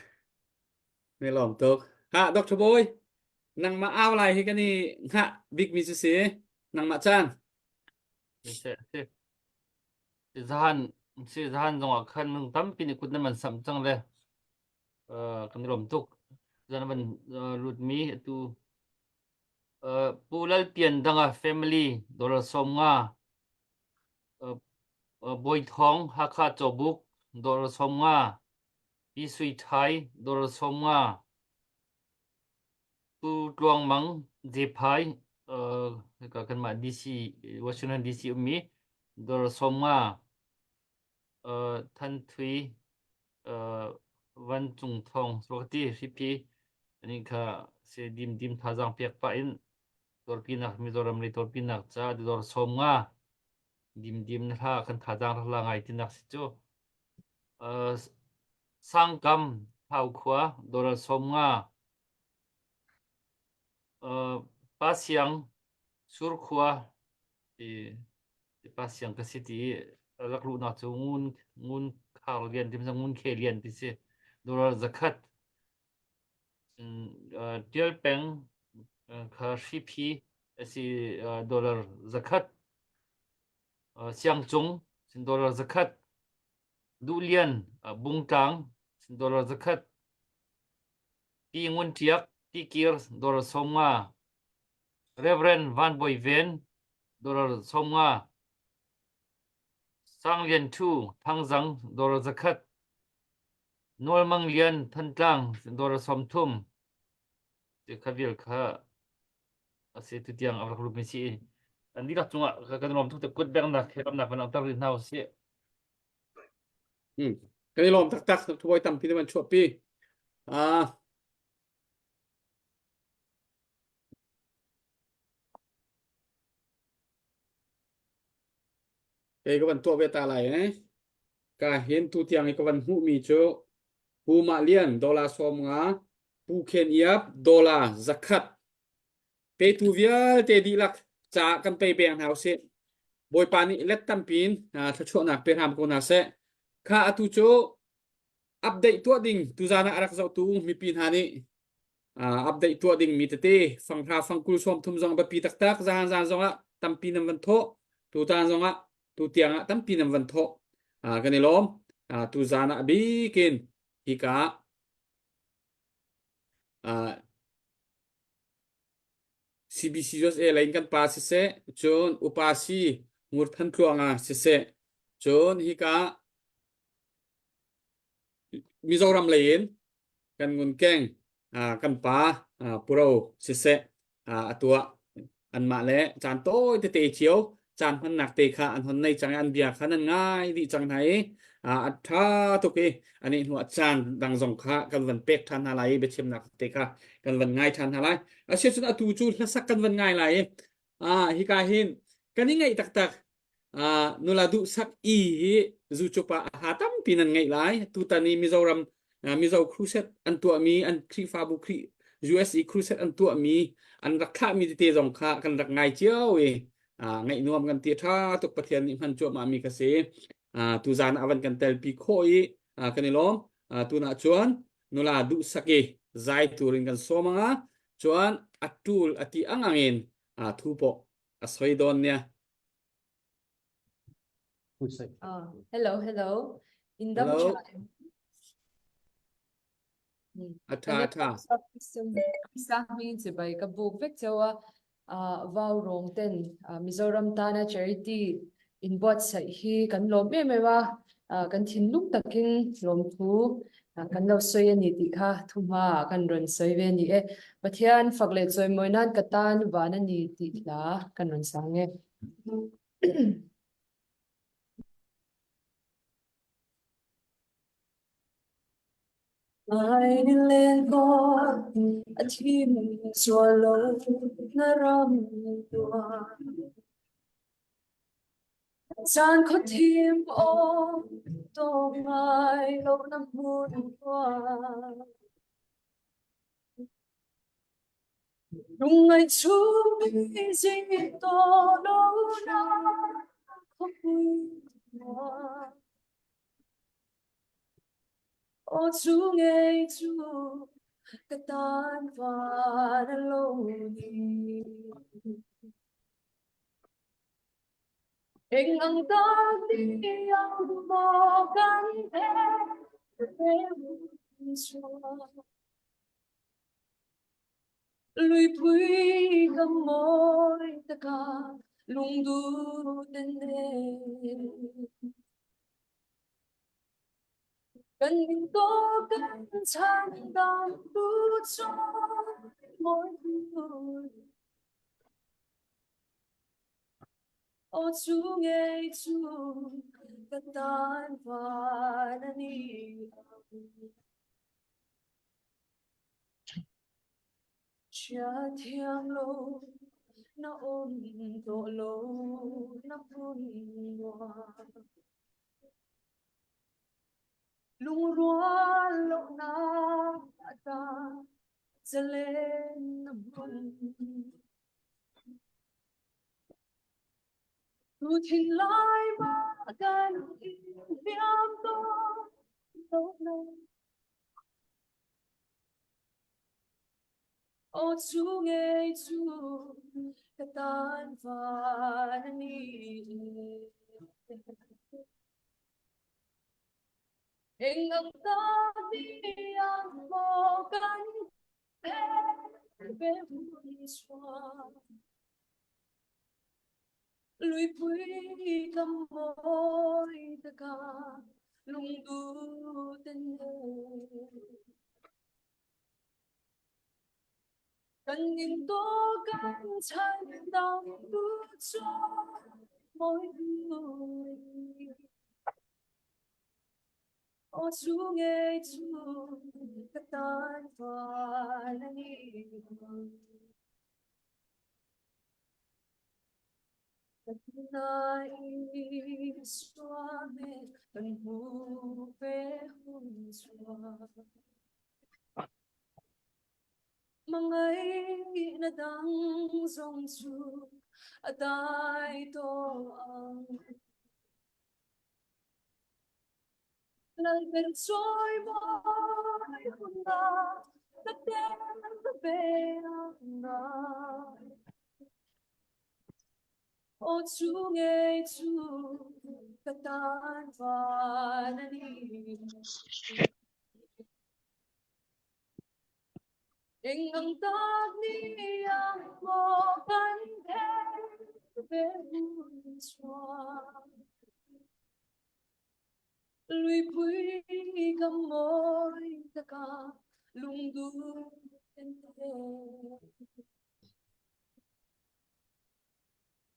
Ni lawm tuk. Ha Dr. Boy nangmah au lai hi kan i hngah bikmi cu si nangmah caan. Zahan si zahan zongah khan nung tampi nih kut na man samh cang le kan i lawm tuk. Zan van lutmi atu Pu Lal Pian Danga family dollar 50 Bawi Thawng Hakha Cawbuk dollar 50 Pi Sui Thai dollar 50 Pu Tluang Mang Zephai kanmah DC Washington DC ummi dollar 50 Than Thui Van Cung Thawng ti hripi ani kha se dim dim thazaang pek pah in tawlpinak Mizoram lei tawlpinak ca dollar 50 dim dim na hla kan thazaang rak la ngai tinak si cu. Sangkam Thau khua dollar 50 Pa Siang Surkhua ti pa Siang ka si ti rak luhnak cu ngun ngun khar lian ti ngun khe lian ti si dollar zakhat Tial peng kha hriphi asi dollar zakhat Siangcung dollar zakhat Duhlian Bungtlang dollar zakhat Pi Ngun Ṭiak Tikir dollar 50 Reverend Van Bawi Ven dollar 50 Sang Lian Ṭhu Thangzang dollar zakhat Nawl Mang Lian Thantlang dollar 30 ti kha vial kha a si tutiang a rak lut mi si an dihlak cungah kan lawm tuk te kut bengnak he ramnak van langhter rih hna usih. Hmm. Kan i lawm taktak thubawi tampi na van chuahpi. Ah Kei ka van tuah ve ta lai eh. Ka hin tu tiang i ka van hmuhmi cu Pu Mah Lian dollar 50, Pu Khen Iap dollar 100. Petu vialte dihlak ca kan pe peng hna usih. Bawipa nih let tampi in thluachuahnak pe hram ko hna seh. Kha atu cu update tuah ding tuzan ah a rak zohtu mipi hna nih update tuah ding mi tete fanghra fangkul 30 zong biapi taktak zahan zan zong ah tampi nan van thawh tutan zong ah tu tiang ah tampi nan van thawh kan i lawm tuzan ah bikin hika CBC USA lei in kan pa siseh cun upa si Ngur Than Tluanga siseh cun hika Mizoram lei in kan ngunkeng kan pa Puro siseh a tuah anmah le caan tawi tete cio caan hmannak te kha an hon nei cang i an bia kha nan ngai dih cang hna i a ṭha tuk i ani hnu ah caan dang zong kha kan van pek ṭhan hna lai i biachimnak te kha kan van ngai ṭhan hna lai asiahcun atu cu hlasak kan van ngai lai i hika hin kan i ngaih taktak nula duhsak i hi zucupa a ha tampi nan ngeih lai tutan i Mizoram Mizo crusade an tuahmi an Khrihfabu Khrih USA crusade an tuahmi an rak thlahmi tete zong kha kan rak ngai cio i ngaih nuam kan ti tha tuk Pathian nih hman cuahmah mi ka si tuzan ah van kan telpi khawh i kan i lawm tunah cun nula duhsak i zai turin kan sawm anga chuan a tul a ti ang angin thu pawh a soi dawn nia Uh, hello, hello. In dam Hello. tha. A tha a tha. Sa hming chibai ka buk vek chewa vau rong ten Mizoram tana charity in buatsaih hi kan lawm em em a kan thinlung takin lawmthu kan lo sawi a ni tih kha thuhma kan rawn sawi ve a ni e. Pathian fak leh chawimawi nan ka tan van a ni tih hla kan rawn sang e. Lai len a thim sual lo na ram tuan. Caan khuathim aw dawh ngai lo na hmun khua. Lungngai chung zing taw lo na khuapui khua. Aw cu ngei cu. Ka tan van a lo ni. Eng ang tak ni ang maw kan phe Luipui ka mawi taka lungdu ten ne. Kan min to kan chan dang tu cho mawi vui. Aw chu ngei chu ka tan van a ni ang. Chia thiam lo na um tawh lo na hmun nuam. Lungrual lonak ata zalen na hmun. Tu thin lai ma kan in hliam tawn lo na. Aw chu ngei chu ka tan van a ni. Eng ang ta ni ang maw kan phe ve hun chuan. Luipui kam mawi taka lungdu ten Kan in to kan chan dang tu cho mawi vui. Aw chu ngei chu ka tan van a ni. Mangai na dang zong chu a dai to ang Lal ber trôi mỗi hun na ta tel ve na Aw chu ngei chu ka tan van a ni. Eng ang tak ni ang maw kan then ve hun chuan. Luipui ka mawi taka lungdu ten te.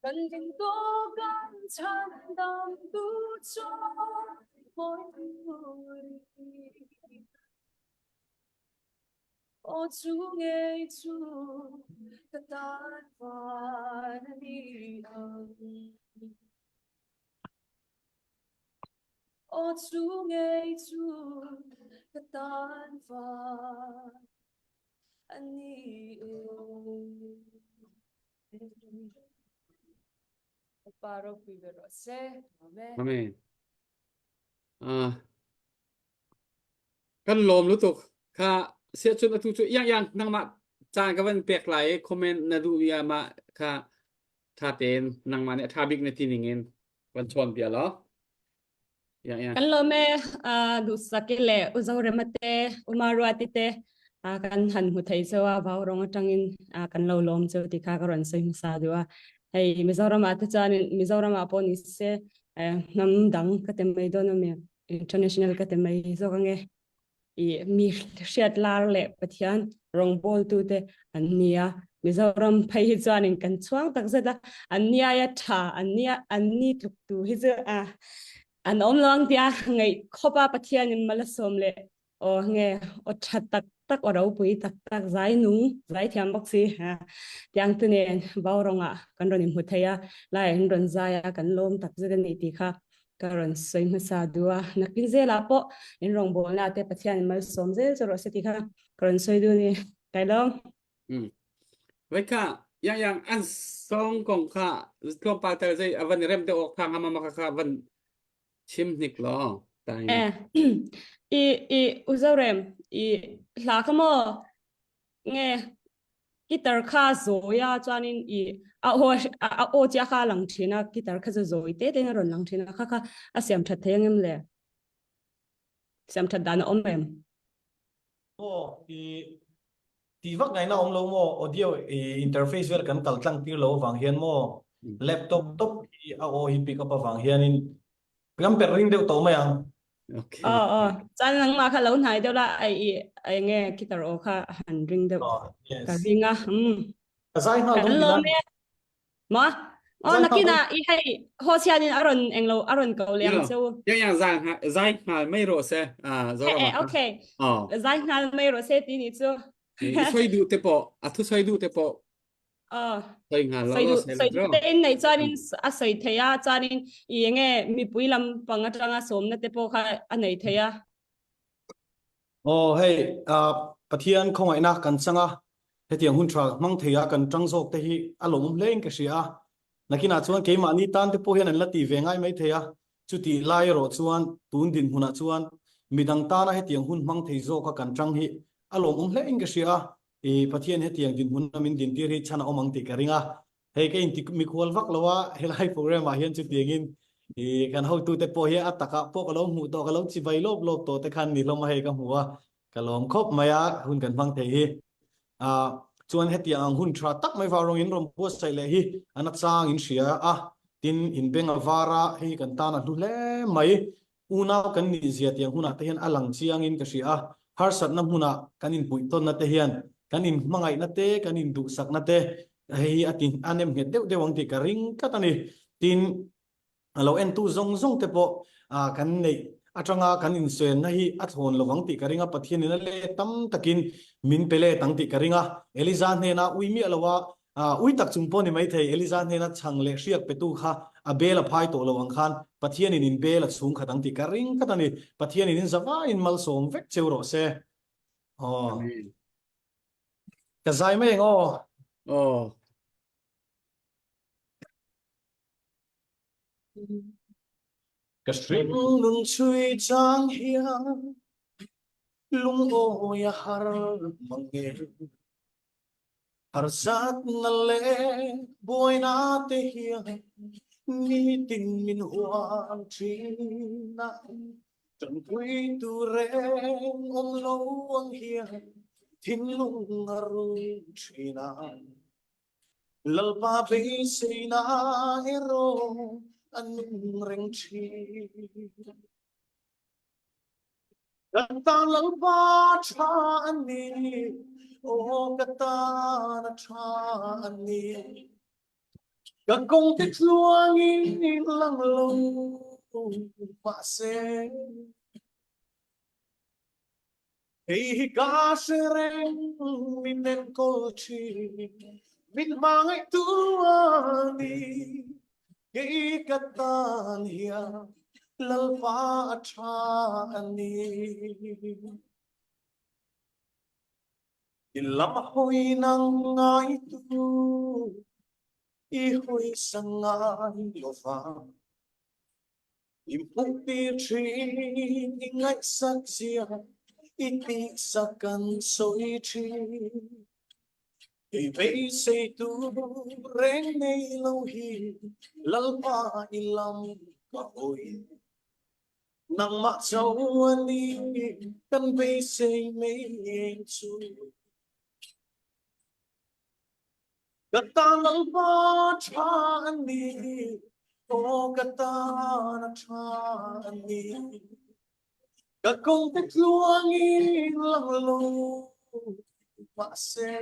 Kan ding to kan chan dam tu cho mawi vui. Aw chu ngei chu ka tan van a ni ang. Aw chu ngei chu ka tan van a ni e. Pa ropui ber rawh se. Amen. Amen. Ah. Kan lawm lutuk. Kha sia cun atu cu yang yang nangmah caan ka van pek lai i comment na duh mi ah mah kha tha tein nangmah nih a tha bik na ti ning in van chawn bia law. Yang yang. Kan lawm e duhsak le Uzorema te Umarua ti te kan han hmu thei cheu a vau rong atangin kan lo lawm cheu ti kha ka rawn sawi hmasa duh a. Hei Mizoram ah te chuan Mizoram ah pawh ni se hnam dang ka ti mai dawn ami international ka ti mai zawk ange i mi hriat lar leh Pathian rawngbawltu te an nia Mizoram phei hi chuanin kan chhuang tak zet a an ni aia tha an ni an ni tluk tu hi chu a an awm lo ang tia ngaih khawp a Pathianin mal a sawm leh aw nge aw tha tak tak aw ropui tak tak zai nung zai thiam bawk si ha tiang te nen vau rawngah kan rawn inhmu thei a lai an rawn zai a kan lawm tak zet a ni tih kha ka rawn sawi hmasa duh a nakin zelah pawh in rawngbawlna te Pathian in malsawm zel chu rawh se tih kha ka rawn sawi duh a ni kai lo Mm. Vai kha yang yang an song kong kha tlawmpal tal zei avan rem te awk kha ngam ma kha van chim hnik law. Eh, i i uzorem i hla kha mo nge guitar kha zoya chuanin i a o a o chia kha lang thina guitar kha zo zoi te te na ron lang thina kha kha a siam that thei ngem le siam that dan a om em Maw i ti vak ngaihna awm lo maw audio i interface vel kan kal tlang tir lo avang hian maw laptop top hi a aw hi pick up avang hianin kan perh ring deuh tawh mai ang. Okay. Aw aw chan nang ma kha lo hnai deuh la ai i ai nge guitar aw kha han ring deuh Oh, yes. ka ring a um Ka zai nghal kan dawn lawm tina. e Ma? Oh, Zai nakina i hei ho sian in aron englo aron ko liang Yeah. cheu. Yang yang zai ha zai ngal mai ro se. Ah, zo Eh ra eh ma. okay. Oh. Zai ngal mai ro se ti ni chu. I soi du te po, a thu soi du te po. Ờ. Soi ngal lo Soi lo du se soi du lo. te in nei chuan in a soi theia chuan in i enge mipui lam pang atanga som na te po kha a nei theia. Aw hei, Pathian khawngaihna kan chang a, hetiang hun tha hmang thei a kan tang zawk te hi a lawmawm hle in ka hria a. Nakinah chuan keimahni tan te pawh hian an la ti ve ngai mai thei a, chutih lai erawh chuan tun dinhmunah chuan midang tana hetiang hun hmang thei zawka kan tang hi a lawmawm hle in ka hria a, i Pathian hetiang dinhmuna min dintir hi chhan a awm ang tih ka ring a. Hei ka inti mikhual vak lo a, helai program ah hian chutiangin i kan hotute pawh hi a takah pawh ka lo hmuh tawh, ka lo chibai lawp lawp tawh te khan ni hlawm a hei ka hmu a, ka lawm khawp mai a hun kan hmang thei hi. Ah chuan hetiang ang hun tha tak mai vang in rawn buatsaih leh hi a nachang in hria a, tin in beng a var a, hei hi kan tan a hlu hle mai. Unau kan nih zia tiang hunah te hian a lang chiangin ka hria a, harsatna hmunah kan inpuihtawnna te hian kan inhmangaihna te, kan induhsakna te hei hi a ti a nem nghet deuh deuh ang tih ka ring tlat a ni. Tin, a lo entu zawng zawng te pawh kan neih atanga kan insuenna hi a thlawn lo vang tih ka ring a, Pathianin a let tam takin min pe let ang tih ka ring a. Eliza hnena ui miah loa Ui tak chung pawh ni maithei, Eliza hnena chhang leh hriak petu kha a bel a phai tawh lo ang khan Pathianin in bel a chhung khat ang tih ka ring tlat a ni. Pathianin in zavaiin malsawm vek cheu rawh se. Aw. Ka zai mai ang aw. Aw. Ka hring nun chhui chang hian lungawi a har mang nge. Harsatna leh buaina te hian nitin min hual thin a, tanpui tur reng awm lo ang hian thinlung a run thin a. Lalpa beiseina erawh a nung reng thin. Kan tan Lalpa tha a ni, aw ka tan a tha a ni. Ka kawng te tluangin lang lo mahse, Hei hi ka hre reng min enkawl thin, min hmangaihtu a ni. Kei ka tan hian Lalpa a tha a ni. I lam hawi nang ngaitu i hawi sang ngai lo vang. I hmuhtir thin i ngaihsak zia i tihsak kan sawi thin. Kei beisei tur reng nei lo hi Lalpa i lam ka hawi. Nangmah chauh a ni kan beisei mai eng chu. Ka tan Lalpa tha a ni, aw ka tan a tha a ni. Ka kawng te tluangin lang lo mahse,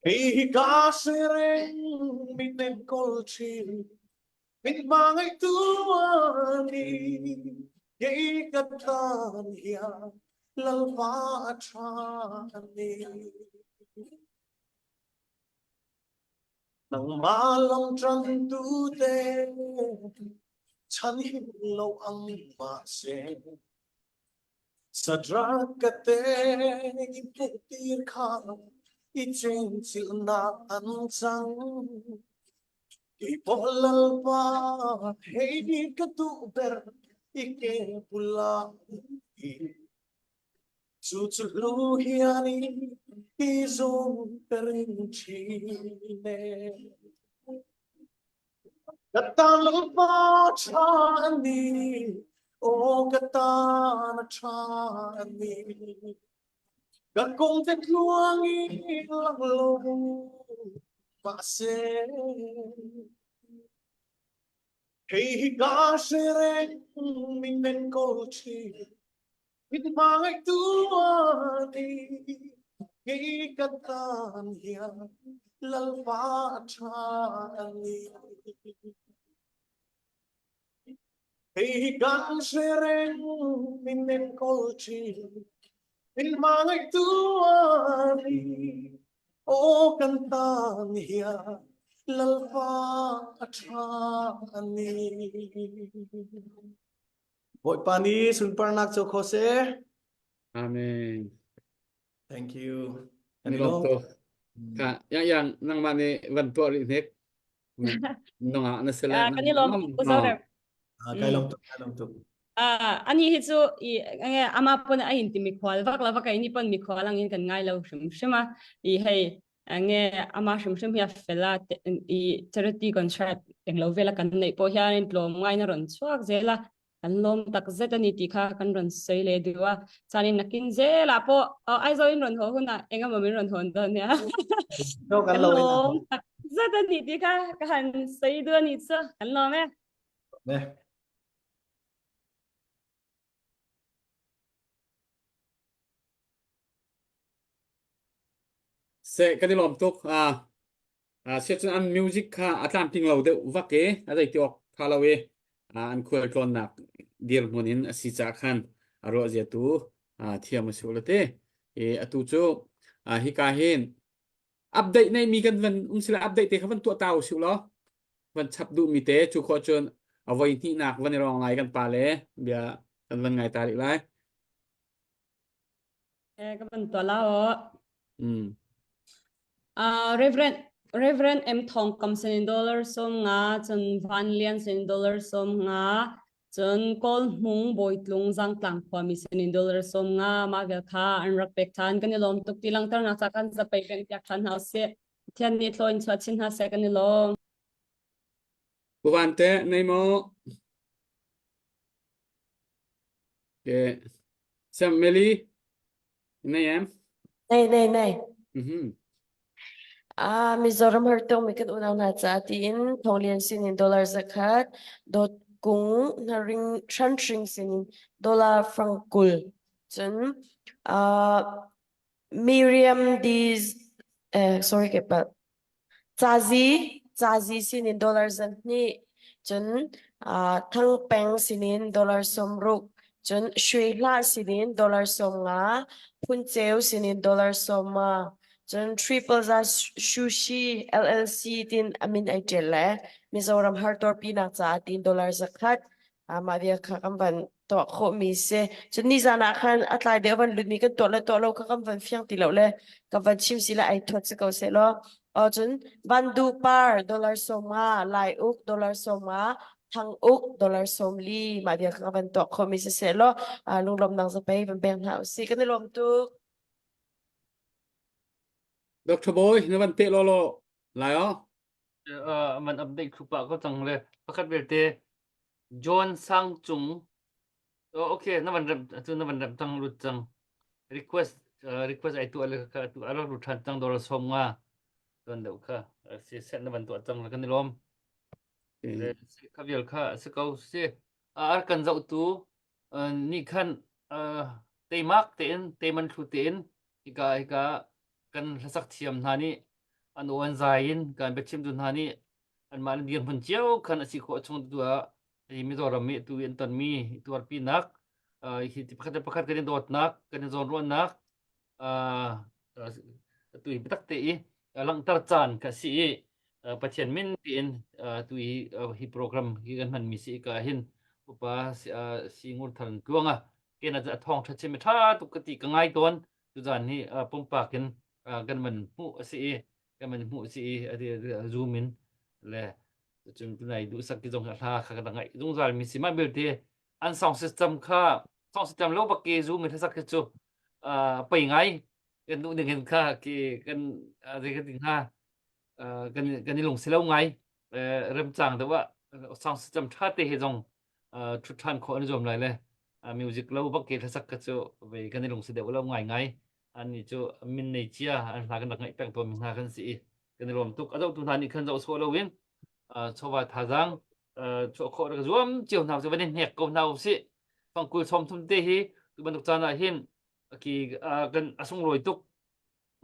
hei hi ka hre reng min enkawl thin. Min hmangaihtu a ni, kei ka tan hian Lalpa a tha a ni. Nangmah lam tantu te chhan him lo ang mahse, Sadrak ka te i hmuhtir kha i chenchilhnak an cang. Kei pawh lalpa hei ni ka duh ber i ke bula Chu chu hlu hian i zum ka ring thin e. Ka tan lalpa tha a ni, aw ka tan a tha a ni. Ka kawng te tluang in lang lo mahse hei hi ka hre reng min enkawl thin. Min hmangaihtu a ni, kei ka tan hian Lalpa a tha a ni. Hei hi kan hre reng min enkawl thin, min hmangaihtu a ni. Aw kan tan hian Lalpa a tha a ni. Bawipa nih sunparnak co kho seh. Amen. Thank you. Kan i lawm tuk. Ka yang yang nangmah nih van tuah rih hnik. Nungak na si le. Kan i lawm tuk Zorem. Kai lawm tuk, kai lawm tuk. Ah, ani hi cu i nge ama pon a in ti mi khwal vak la vak ini pon mi khwal ang in kan ngai lo hrim hrim a i hei nge ama hrim hrim hi a fel a i charity concert englo vela kan neih pawh hian tlawm ngai na rawn chhuak zel a kan lawm tak zet ani tih kha kan rawn sawi leh duh a chuanin nakin zelah pawh Aizawl in rawn haw hunah engemaw min rawn hawn dawn nia kan lawm tak zet ani tih kha ka han sawi duh ani chu kan lawm e. Seh kan i lawm tuk. Ah ah siah cun an music kha a tlamtling lo deuh vak i a zei ti awk tha lo i ah an khual tlawnnak dirhmun in a si caah khan a ruah zia tu ah thiam a si u la ti. I atu cu ah hika hin update nei mi kan van um sila update te kha van tuah ta u sih law van chap duh mi te cu khawh cun a voi hnihnak van i rong lai kan pa le bia kan van ngai ta rih lai. Eh, ka van tuah la o. Mm. Uh, Reverend Reverend M Thong Kam sin dollar som nga cun Van Lian sin dollar som nga cun Kawl Hmung Bawitlung Zangtlang khuami sin dollar som nga mah vel kha an rak pek than kan i lawm tuk ti langternak ca kan zapei peng piak than hna usih Pathian nih thlaw in chuah chin hna seh kan i lawm. Pu Van te nei maw? Okay. Sam Meli, nei em? Nei nei nei. Mhm. Ah, Mizoram hartong mi kan unau hna ca tiin Thonglian sinin dollar zakhat, dot kung hnaring hranhring sinin dollar fang 20. Cun ah Miriam Diz eh sorry ke palh. Cazi cazi sinin dollar 200 cun uh, Thangpeng sinin dollar 60 cun Shui Hla sinin dollar 50 Phunceu sinin dollar 50 cun Triple Za Shushi LLC tin amin ai ṭial le Mizoram hartor pinak caah tin dollar 100 mah vial kha kan van tuah khawhmi si. Cun nizan ah khan a tlai deuh van lutmi kan tuah le tuah lo kha kan van fiang ti lo le kan van chim si le ai thuat si ko seh law. O cun van du par dollar 50, lai uk dollar 50, thang uk dollar 40 mah vial kha kan van tuah khawhmi si seh law lunglawmnak zapei van pek hna usih. Kan i lawm tuk. Dr. Boy, na van peh law law lai o. Uh, man update thlupa ko cang le pakhat belte John Sang Cung oh, okay na van rem cu na van rem cang lut cang request uh, request ai tu ale kha tu ara ru than cang dollar 50 ton deuh kha si set na van tuah cang kan i lawm le kha vial kha si ko si ar kan zoh tu nih khan teimak tein teiman thlu tein hika hika kan hlasak thiam hna nih an aw an zai in kan biachimtu hna nih anmah an dirhmun cio khan a si khawh chung tu ah hi Mizoram i tu an tonmi tuarpinak hi pakhat le pakhat kan i dawtnak kan i zawnruahnak tu hi biatak te i langhter caan kha si i Pathian min tiin tu hi hi program hi kan hmanmi si ka hin upa si ngur thar tluang a kena a thawng tha chim tha tuk ka ti ka ngai tawn tuzan hi pumpak in kan man hmuh a si i kan man hmuh a si i zoom in le. Cun tunai duhsak ti zong hi hla kha ka ngaih zungzal mi si. Mah belte an sound system kha sound system lo bak ke zu mi hlasak hi cu pei ngai kan duh ning hin kha ki kan zei kan ti hnga kan kan i lung si lo ngai remcang deuh ah sound system tha te he zong thut than khawh an zuam lai le music lo bak ke hlasak kha cu vei kan i lung si deuh lo ngai ngai an ni cu min nei cia an hla kan rak ngaih peng tawn mi hna kan si i kan i lawm tuk a zohtu hna nih khan zoh sawh loin chawva thazaang chuah khawh rak zuam cio hna cu van i hnek ko hna usih fangkul sawm thum te hi tu bantuk caan ah hin ki kan a sunglawi tuk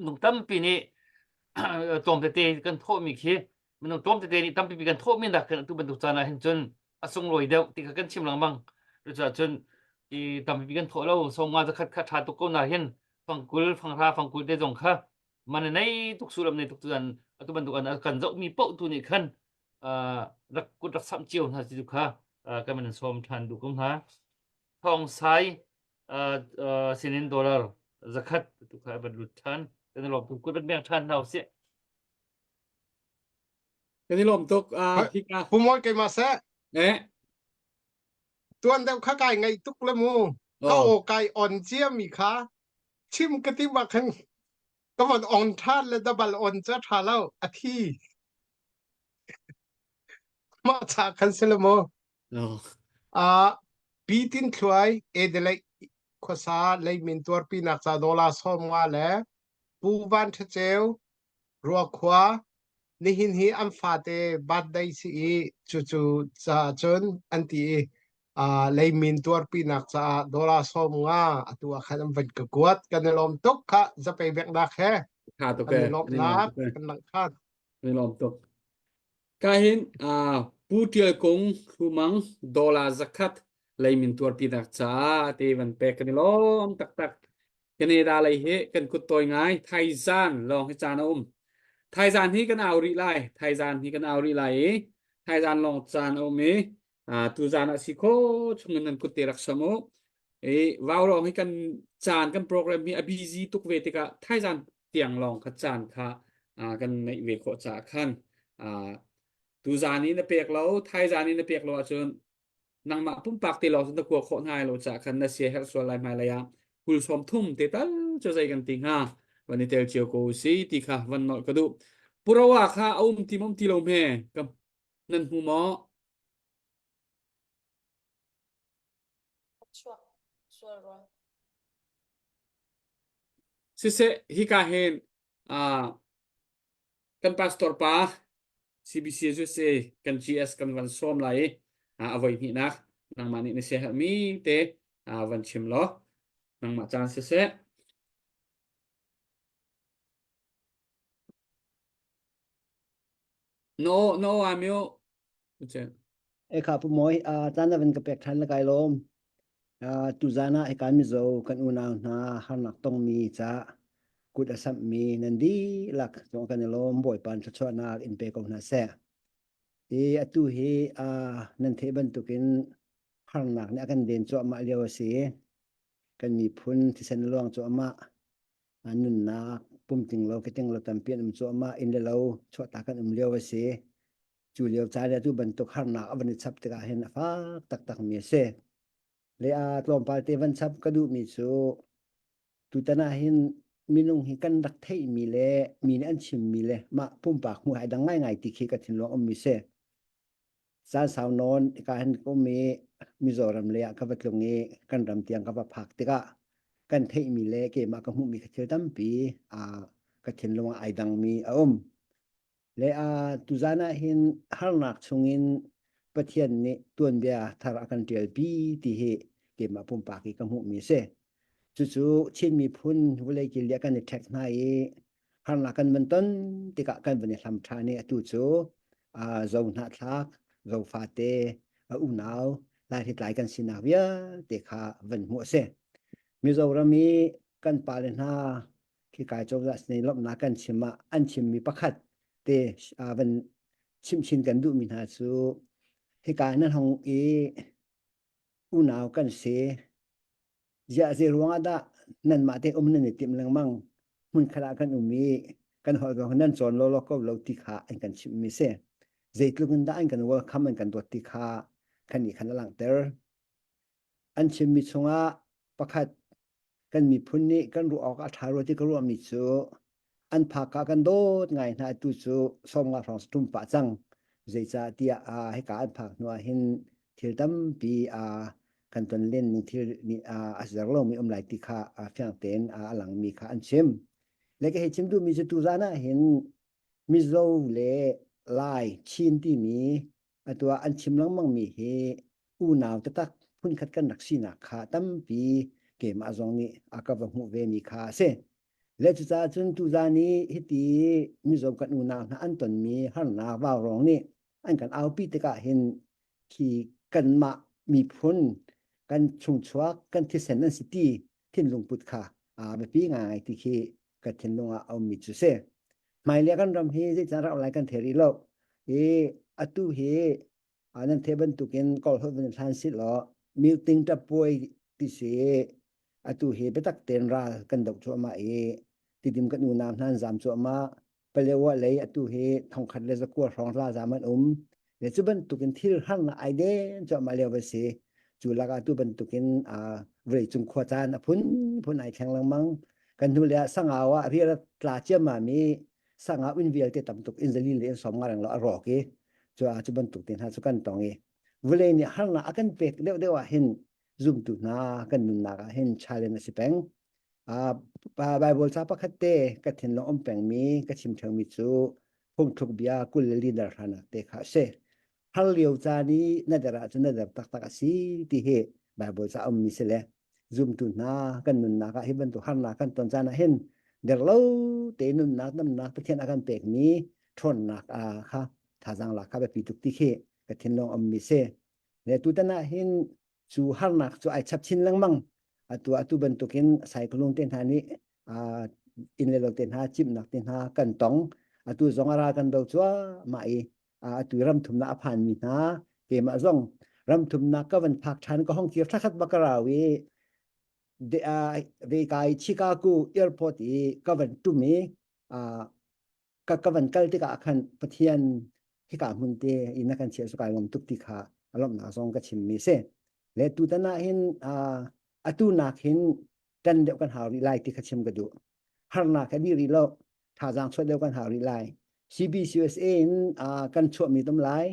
nung tampi nih tlawm tete kan thawhmi khi minung tlawm tete nih tampi kan thawhmi nak khan tu bantuk caan ah hin cun a sunglawi deuh ti kha kan chim lengmang cucaah cun i tampi kan thawh lo sawmnga zakhat kha ṭha tuk ko na hin fangkul fanghra fangkul te zong kha man nei tuk sullam nei tuk tuan atu bantuk an kan zohmi paoh tu nih khan rak kut rak samh cio hna ti kha kan man sawm ṭhan duh ko hna thong sai sinin dollar zakhat tu kha van lut ṭhan kan i lawm tuk kut van beng ṭhan hna usih Kan i lawm tuk. Uh, hika. Pumawi keimah seh. Eh. Tuan deuh kha kai ngaih tuk le mu. Ka Oh. aw kai on cia mi kha chim ka ti ma khan ka von on ṭhan le dabal on ca ṭha lo a thi. Mah cha khan si le mu. Oh. Uh, Pi Tin Thluai Adelaide khuasa leimin tuarpinak ca dollar 50 le Pu Van Ṭha Ceu Ruakhua nihin hi an fate birthday si i cucu caah cun an ti i uh, leimin tuarpinak caah dollar 50 atu ah khan an van ka kuat kan i lawm tuk kha zapei beknak he Tha tuk kan eh. i Kan i lawm lawmhnak tuk eh. kan langh Kan i lawm tuk. Ka hin uh, Pu Tial Kung Hlumang dollar zakhat leimin tuarpinak caah te van pek kan i lawm taktak. Canada lei hi kan kut tawi ngai. Thaizan lawng hi caan a um. Thaizan hi kan au rih lai. Thaizan hi kan au rih lai i thaizan lawng caan a um i tuzan ah si kho chungin nan kut te rak sam u. I vaurawng hi kan caan kan program hi a busy tuk ve tikah thaizan tiang lawng kha caan kha kan neih ve khawh caah khan tuzan i na pek lo thaizan i na pek lo ahcun nangmah pumpak te lawng na kua khawh hna lo caah khan na sia herh sual lai hmailei ah kul sawm thum te tal cu zei kan ti hnga van i tel cio ko si ti kha van nolh ka duh purawa kha a um ti mom ti lo hme ka nan hmu maw Chuak sual rua. Siseh hika hin uh, kan pastor pa CBC USA kan GS kan van sawm lai i a voi hnihnak nangmah nih na siaherhmi te van chim law nangmah caan siseh. No no amio E kha pu moi a caan na van ka pek than la kai lawm. Tuzan ah hika Mizo kan unau hna harnak tongmi ca kut a samhmi nan dihlak zong kan i lawm Bawipa thluachuahnak in pe ko hna seh. I atu hi nan theih bantukin harnak nih a kan den cuahmah lio a si. Kan miphun thisen a luang cuahmah. Nunnak pumtling lo keting lo tampi an um cuahmah. Inn le lo chuahtak kan um lio a si. Cu lio caan le atu bantuk harnak a van i chap tikah hin a fak taktakmi a si. Le a tlawmpal te van chap ka duhmi cu tutan ah hin minung hi kan rak theihmi le mi nih an chimmi le mah pumpak hmuh ai dang ngaingai ti khi ka thinlung ummi si. Caan sau nawn ka hin ka um i Mizoram lei ah ka va tlung i kan ram tiang ka va phak tikah kan theihmi le keimah ka hmuhmi ka thil tampi ka thinlung ah ai dangmi a um. Le uh, tuzan ah hin harnak chungin Pathian nih tuanbia thar a kan ṭialpi ti hi keimah pumpak i ka hmuhmi a si. Cucu Chin miphun vawlei kil ah kan i ṭhek hna i harnak kan van ton tikah kan van i hlam ṭhan i atu cu uh, zo hnahthlak, zo fate, a unau, laihritlai kan sinak vialte kha van hmuh a si. Mizoram i kan pale hna Khikai cozah sin lawmhnak kan chim ah an chimmi pakhat te van chimchin kan duhmi hna cu hika nan hong i unau kan si ziah zei ruang ah dah nanmah te um nan i timh lengmang hmunkhat ah kan um i kan holh zong nan cawn lawlaw ko lo ti kha an kan chimhmi si. Zeitluk in dah an kan welcome an kan dawt ti kha kan nih khan a langhter. An chimmi chungah pakhat kan miphun nih kan ruah awk a ṭha rua ti ka ruahmi cu an phak ah kan dawt ngai hna atu cu 50 hrawng ṭum pah cang. Zeicah tiah uh, hika an phak hnu ah hin thil tampi uh, kan ton len ning thil nih uh, a zer lomi um lai ti kha uh, fiang tein uh, a langmi kha an chim. Le ka hei chim duhmi cu tuzan ah hin Mizo le Lai Chin timi atu ah an chim lengmangmi hi unau taktak phunkhat kan rak sinak kha tampi keimah zong nih a ka va hmuh vemi kha a si. Le cucaah cun tuzan i hiti Mizo kan unau hna an tonmi harnak vaurawng nih an kan aupi tikah hin khi kanmah miphun kan chungchuak kan thisen an si ti thinlung put kha a biapi ngai ti khi ka thinlung ah a ummi cu si. Hmailei kan ram hi zeicah rak lai kan thei rih lo. I atu hi nan the bantukin kawl holh van hlan si law meeting tapuai ti si atu hi biatak tein ral kan doh cuahmah i tidim kan unau hna an zam cuahmah Palewa lei atu hi thongkhat le zakua hrawng ralzam an um. Le cu bantukin thil harnak ai den cuahmah lio va si. Cu lakah tu bantukin uh, vawleicung khua caan a phunphun ai thleng lengmang. Kan hnu le ah sangau ah rial tla ciammam i sangau inn vialte tam tuk inn zali le inn som nga reng lo a rawk i cu ah cu bantuk te hna cu kan tong i vawlei nih harnak a kan pek deuh deuh ah hin zumtu hna kan nunnak ah hin challenge a si peng. Uh, Bible ca pakhat te ka thinlung um pengmi ka chim ṭheumi cu phungthluk bia 20 le li dar hranak te kha a si. Har lio caan i na der ahcun na der taktak a si ti hi Bible ca ummi si le zumtu hna kan nunnak ah hi bantuk harnak kan ton caan ah hin der lo te nunnak damnak Pathian a kan pekmi ṭhawnnak kha thazaang lak kha biapi tuk ti khi ka thinlung ummi si. Le tutan ah hin cu harnak cu ai chap chin lengmang atu atu bantukin saikulung te hna nih inn le lo te hna cimnak te hna kan tong atu zong a ral kan do cuahmah i atu ramthumnak a phanmi hna keimah zong ramthumnak ka van phak ṭhan ka hong kir thakhat bak ka rau i ve kai Chicago airport i ka van tum i ka ka van kal tikah khan Pathian hika hmun te i na kan chiah su kai ngam tuk ti kha a lawmhnak zong ka chimmi si le tutan ah hin atu nak hin tan deuh kan hau rih lai ti kha chim ka duh harnak ka ni rih lo thazaang chuah deuh kan hau rih lai CBCUSA in kan chuahmi tam lai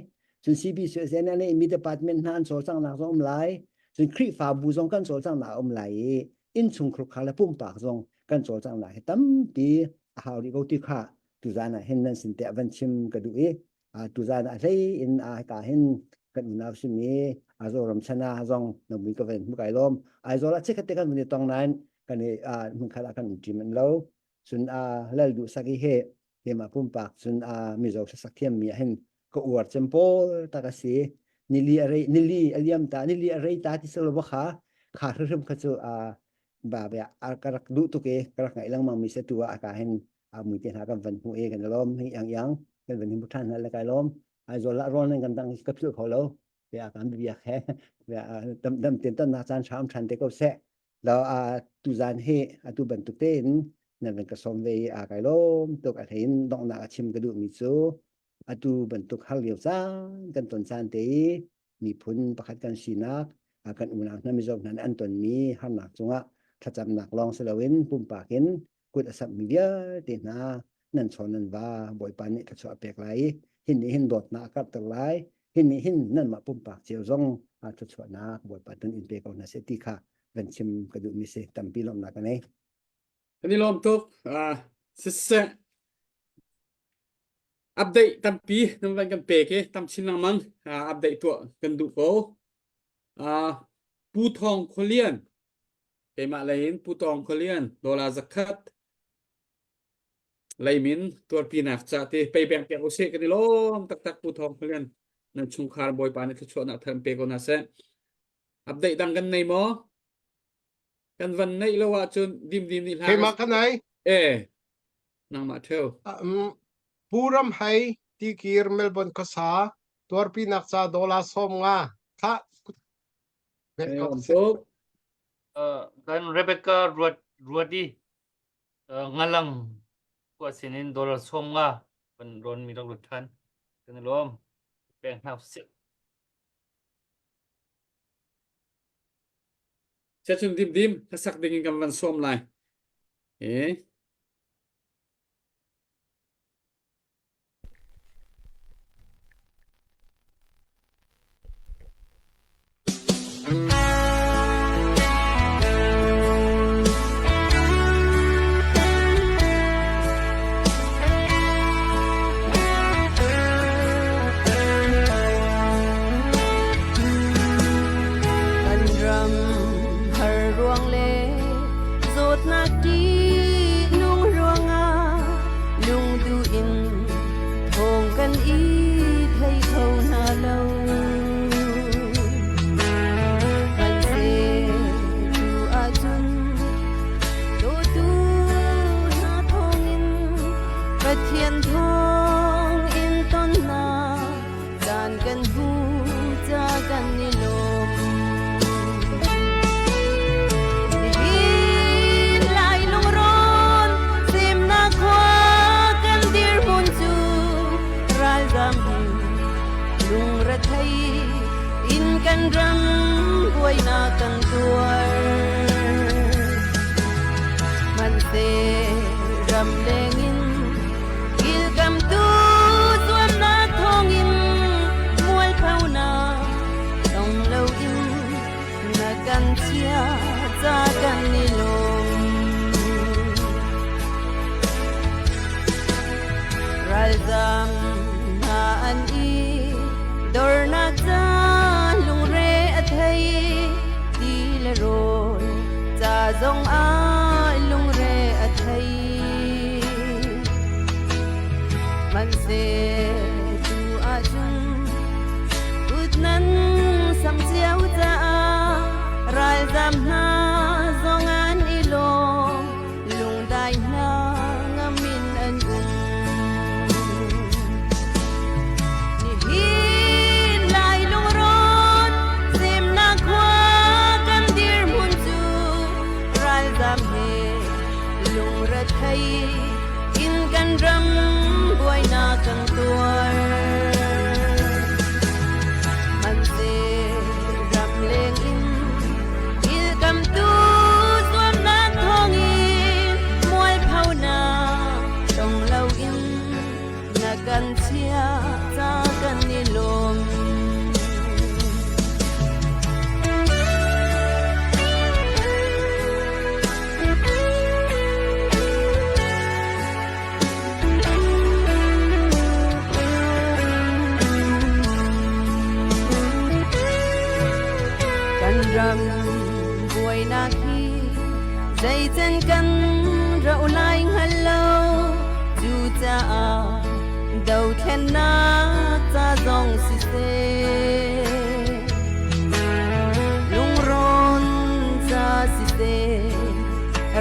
cun CBCUSA nih an mi department hna an cawlcanghnak zong um lai cun Khrihfabu zong kan cawlcanghnak um lai i innchungkhar khar le pumpak zong kan cawlcanghnak hi tampi a hau rih ko ti kha tuzan ah hin nan sin te van chim ka duh i tuzan ah hlei in a ka hin kan unau simi Azoram chana zong na mui ka van hmu kai lom Aizawl ah chikhat te kan vun i tong nain kan i hmun khat ah kan um ṭi man lo cun a lal duh sak i he keimah pumpak cun a Mizo hlasak thiam mi ah hin ka uar cem pawl tak a si nili a rei nili a liam ta nili a rei ta ti selo ba kha kha hrimhrim kha cu a ba bia a ka rak duh tuk i ka rak ngaih lengmang mi se tu ah ka hin a mui te hna kan van hmu e kan lawm hi yang yang kan van hmu than hna le kai lawm Aizawl ah rawl nan kan dang ka philh kho lo bia kan biak he dam dam ten tan na caan hram than te ko seh lo a tuzan hi atu bantuk tein nan van ka som ve i a kai lawm tuk a hlein donghnak a chim ka duh mi cu atu bantuk har lio caan kan ton caan te i miphun pakhat kan sinak kan unau hna Mizo hna nih an tonmi harnak cungah thlacamnak lawng si loin pumpak in kut a samhmi vialte hna nan chawn nan va Bawipa nih thluachuah a pek lai i hin nih hin dawtnak a karhter lai hin nih hin nanmah pumpak cio zong thluachuahnak Bawipa tun in pe ko hna seh ti kha van chim ka duhmi si tampi lawmhnak ka nei. Kan i lawm tuk. Siseh update tampi nan van kan pek i tam chin lengmang update tuah kan duh ko. Pu Thawng Khualian keimah lei in Pu Tawng Khualian dollar zakhat leimin tuarpinak ca ti pei peng piak usih kan i lawm taktak Pu Thawng Khualian nan chungkhar Bawipa nih thluachuahnak thar in pe ko hna seh. Update dang kan nei maw? Kan van neih lo ahcun dimdim nih hla Keimah ka nei. Eh, nangmah theu. Um, Pu Ram Hei Tikir Melbourne khuasa tuarpinak ca dollar 50 kha Eh, om tuk. Uh, kan Rebecca ruat ruati uh, ngalang kwa sinin dollar 50 kan ron mi rak lut than kan i lawm. peng hna usih. Siachun dimdim hlasak ding in kan van sawm lai. Eh. Kan ram har ruang le zawtnak ṭihnung ruangah lungduh in thawng kan i thei kho hna lo. Hmanhseh tu ahcun dawtu hna thawngin Pathian thawng in tonnak caan kan hmu ca kan i lawm. Nihin lai lungrawn semnak khua kan dirhmun cu ralzam lungrethei in kan ram buainak kan tuar. Hmanhseh ram lengin kilkamtu zuamnak thawngin mualphonak tong loin na kan chia ca kan i lawm. Ralzam hna an i dornak ca lungre a thei ti le rawl ca zong ah lungre a thei. Hmanhseh tu ahcun kut nan sam cio caah ralzam hna zong an i lawm lungdai hna ngam in an um. Nihin lai lungrawn semnak khua kan dirhmun cu ralzam he lungrethei in kan ram buainak kan tuar. Hmanhseh ram leng in ilkamtu zuamnak thawngin mualphonak tong loin na kan chia ca kan i lawm. Kan ram buainak hi zeicen kan rauh lai hngal lo cucaah dothlennak ca zong siseh lungrawn ca siseh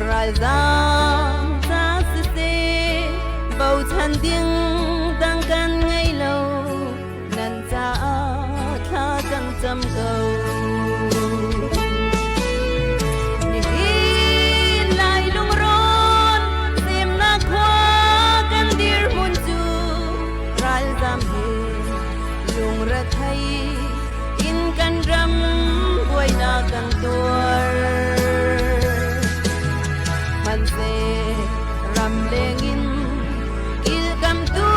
ralzaam ca siseh bochan ding dang kan ngei lo nan caah thla kan cam ko. Nihin lai lungrawn semnak khua kan dirhmun cu ralzam he lungrethei in kan ram buainak kan tuar. Hmanhseh ram lengin kilkamtu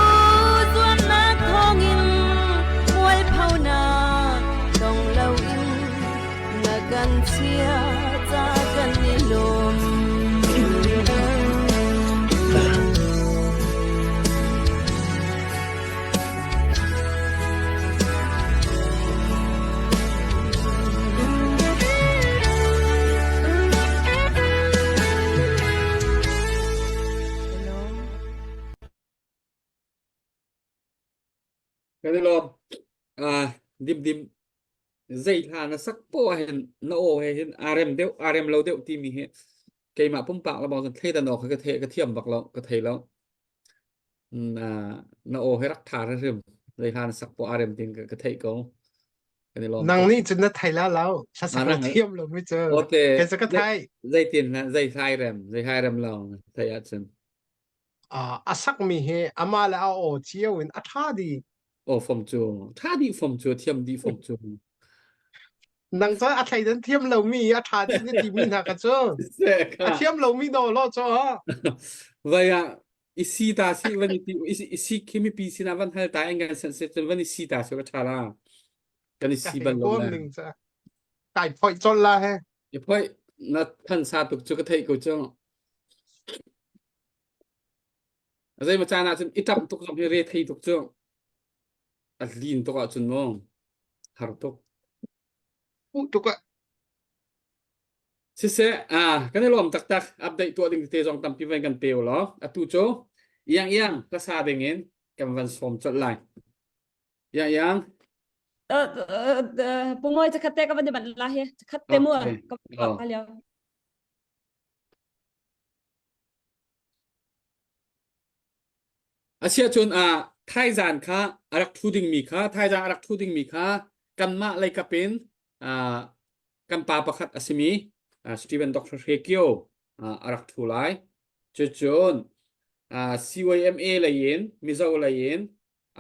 zuamnak thawngin mualphonak tong loin na kan chia ca kan i lawm. Kan i lawm. Ah, dim dim zei hla na sak po ah hin na aw he hin aa rem deuh aa rem lo deuh timi hi keimah pumpak le bang cun thleidan awk hi ka the ka thiam bak lo ka thei lo. Na na aw hi rak tha hrim zei hla na sak po aa rem tin ka theih ko. Kan i lawm Nang tuk. nih cun na thei la lo. Hlasak na thiam lo mi cu. Ote Kei cu ka thai. Zeitin zei hlai rem zei hlai rem lo thei ahcun. A sakmi hi amah le a aw cio in a tha dih. Aw fom cu tha dih fom cu thiam dih fom cu. Nang cu a thleidan thiam lomi a ṭha dih na timi hna kha cu a thiam lomi naw law cu. Vai ah i si ta si van i ti i si khi mipi sinah van hal ta an kan san se cun van i si ta si ka ṭha la. Kan i si bal lo le. Ning ca. Kai phoih col la he. I phoih na than sa tuk cu ka theih ko cu. Zei ma caan ah cun i ṭamh tuk zong hi re thei tuk cu. A lin tuk ahcun mu har tuk. Huh tuk ah. Siseh, ah kan i lawm taktak. Update tuah ding te zong tampi van kan pe u law. Atu cu iang iang hlasa ding in kan van sawm colh lai. Iang iang. Pungoi cakhat te ka van i manh la hi. Cakhat te mu Okay. ka Oh. van lio. Asiahcun ah thaizan kha a rak ṭhu dingmi kha thaizang a rak ṭhu dingmi kha kanmah leikap in ah kan pa pakhat a simi ah Stephen Dr. Hre Kio ah a rak ṭhu lai. Cucun ah CYMA lei in Mizo lei in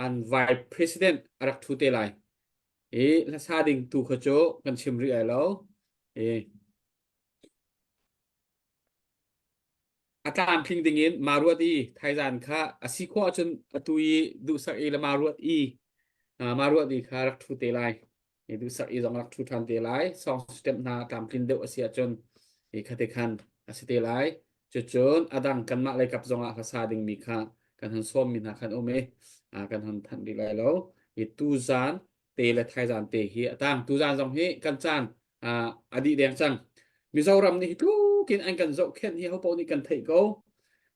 an vice president a rak ṭhu te lai. I hlasa ding tu kha cu kan chim rih ai lo. I A tlamtling dingin maa ruat i thaizan kha a si khawh ahcun atu i duhsak i le maa ruat i maa ruat i kha rak ṭhu te lai. I duhsak i zong rak ṭhu ṭhan te lai. Song system hna tlamtlin deuh a si ahcun i khate khan a si te lai. Cucun a dang kanmah leikap zongah hlasa dingmi kha kan hun sawmmi hna khan um i kan hun thanh rih lai lo. I tuzan te le thaizan te hi a tang. Tuzan zong hi kan caan a dih deng cang. Mizoram nih hi tlukin an kan zohkhenh hi hopaoh nih kan theih ko.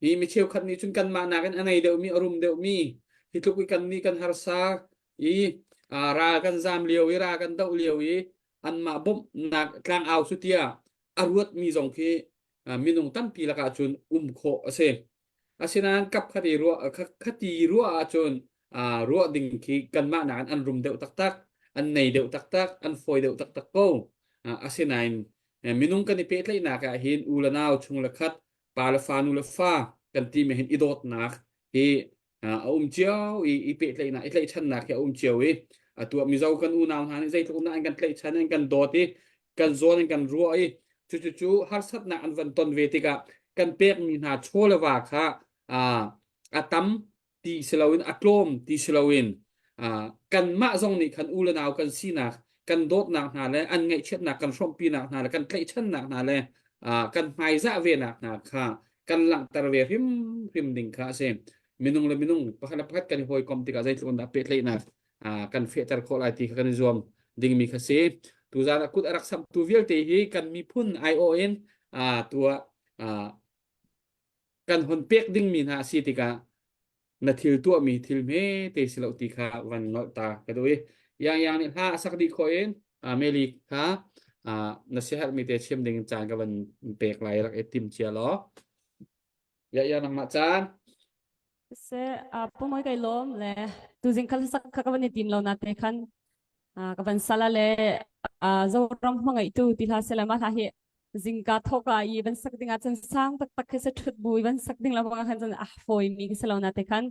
Hi mi cheukhat nih cun kanmah nakin a nei deuhmi a rum deuhmi hi tluk i kan nih kan harsa i ral kan zam lio i ral kan doh lio i anmah bawmhnak tlangau cu tiah a ruatmi zong khi minung tampi lakah cun um khawh a si. Asinain kap khat i ruah khati ruah ahcun ruah ding khi kanmah nakin an rum deuh taktak, an nei deuh taktak, an fawi deuh taktak ko. Asinain minung kan i pehtlaihnak ah hin u le nau chung le khat, pa le fa, nu le fa kan timi hin i dawtnak hi a um cio i i pehtlaihnak i tlaihchannak hi a um cio i atu ah Mizo kan unau hna nih zeitluk in dah an kan tlaihchan an kan dawt i kan zawn an kan ruah i cucu harsatnak an van ton ve tikah kan pekmi hna chaw le va kha a tam ti si loin a tlawm ti si loin kanmah zong nih khan u le nau kan sinak kan dawtnak hna le an ngaihchiatnak kan hrawmpinak hna le kan tlaihchannak hna le kan hmaizah venak hna kha kan langhter ve hrimhrim ding kha a si. Minung le minung pakhat le pakhat kan i hawikom tikah zeitluk in dah pehtlaihnak kan fehter khawh lai ti kha kan i zuam dingmi kha si. Tuzaan ah kut a rak samtu vialte hi kan miphun aiawh in tuah kan hun pek dingmi hna a si tikah na thil tuahmi thil hme te si lo ti kha van nolh ta ka duh i yang yang nih hla a sak dih khawh in Meli kha na siaherhmi te chim ding caan ka van pek lai rak i tim cia law ya ya nangmah caan Se pumoi kai lom le tuzing khal sak kha ka van i tim lo na te khan ka van sala le Zoram hmangaih tu ti hla se le ma hla hi zingka thoka i van sak ding ah cun sang taktak khi se thut bu i van sak ding la bang khan cun a fawi mi khi se lo na te khan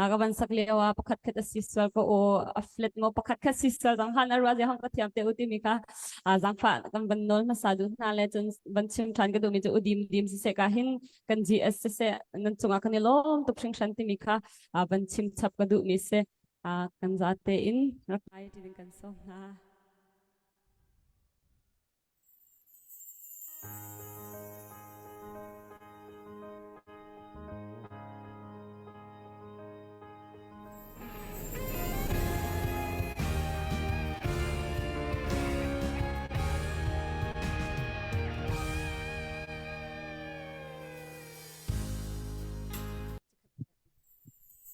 a ka van sak lio ah pakhat khat a si sual ko o a flat mo pakhat khat si sual zang han a ruwa je hong ka thiam te u ti mi kha a zangfa kan van nol hmasa du hna le cun van chim than ka du mi cu udim dim si se ka hin kan GS se se nan chungah kan i lawm tuk hringhran ti mi kha van chim chap ka duh mi se kan za te in rak ngai ti ding kan sawm hna.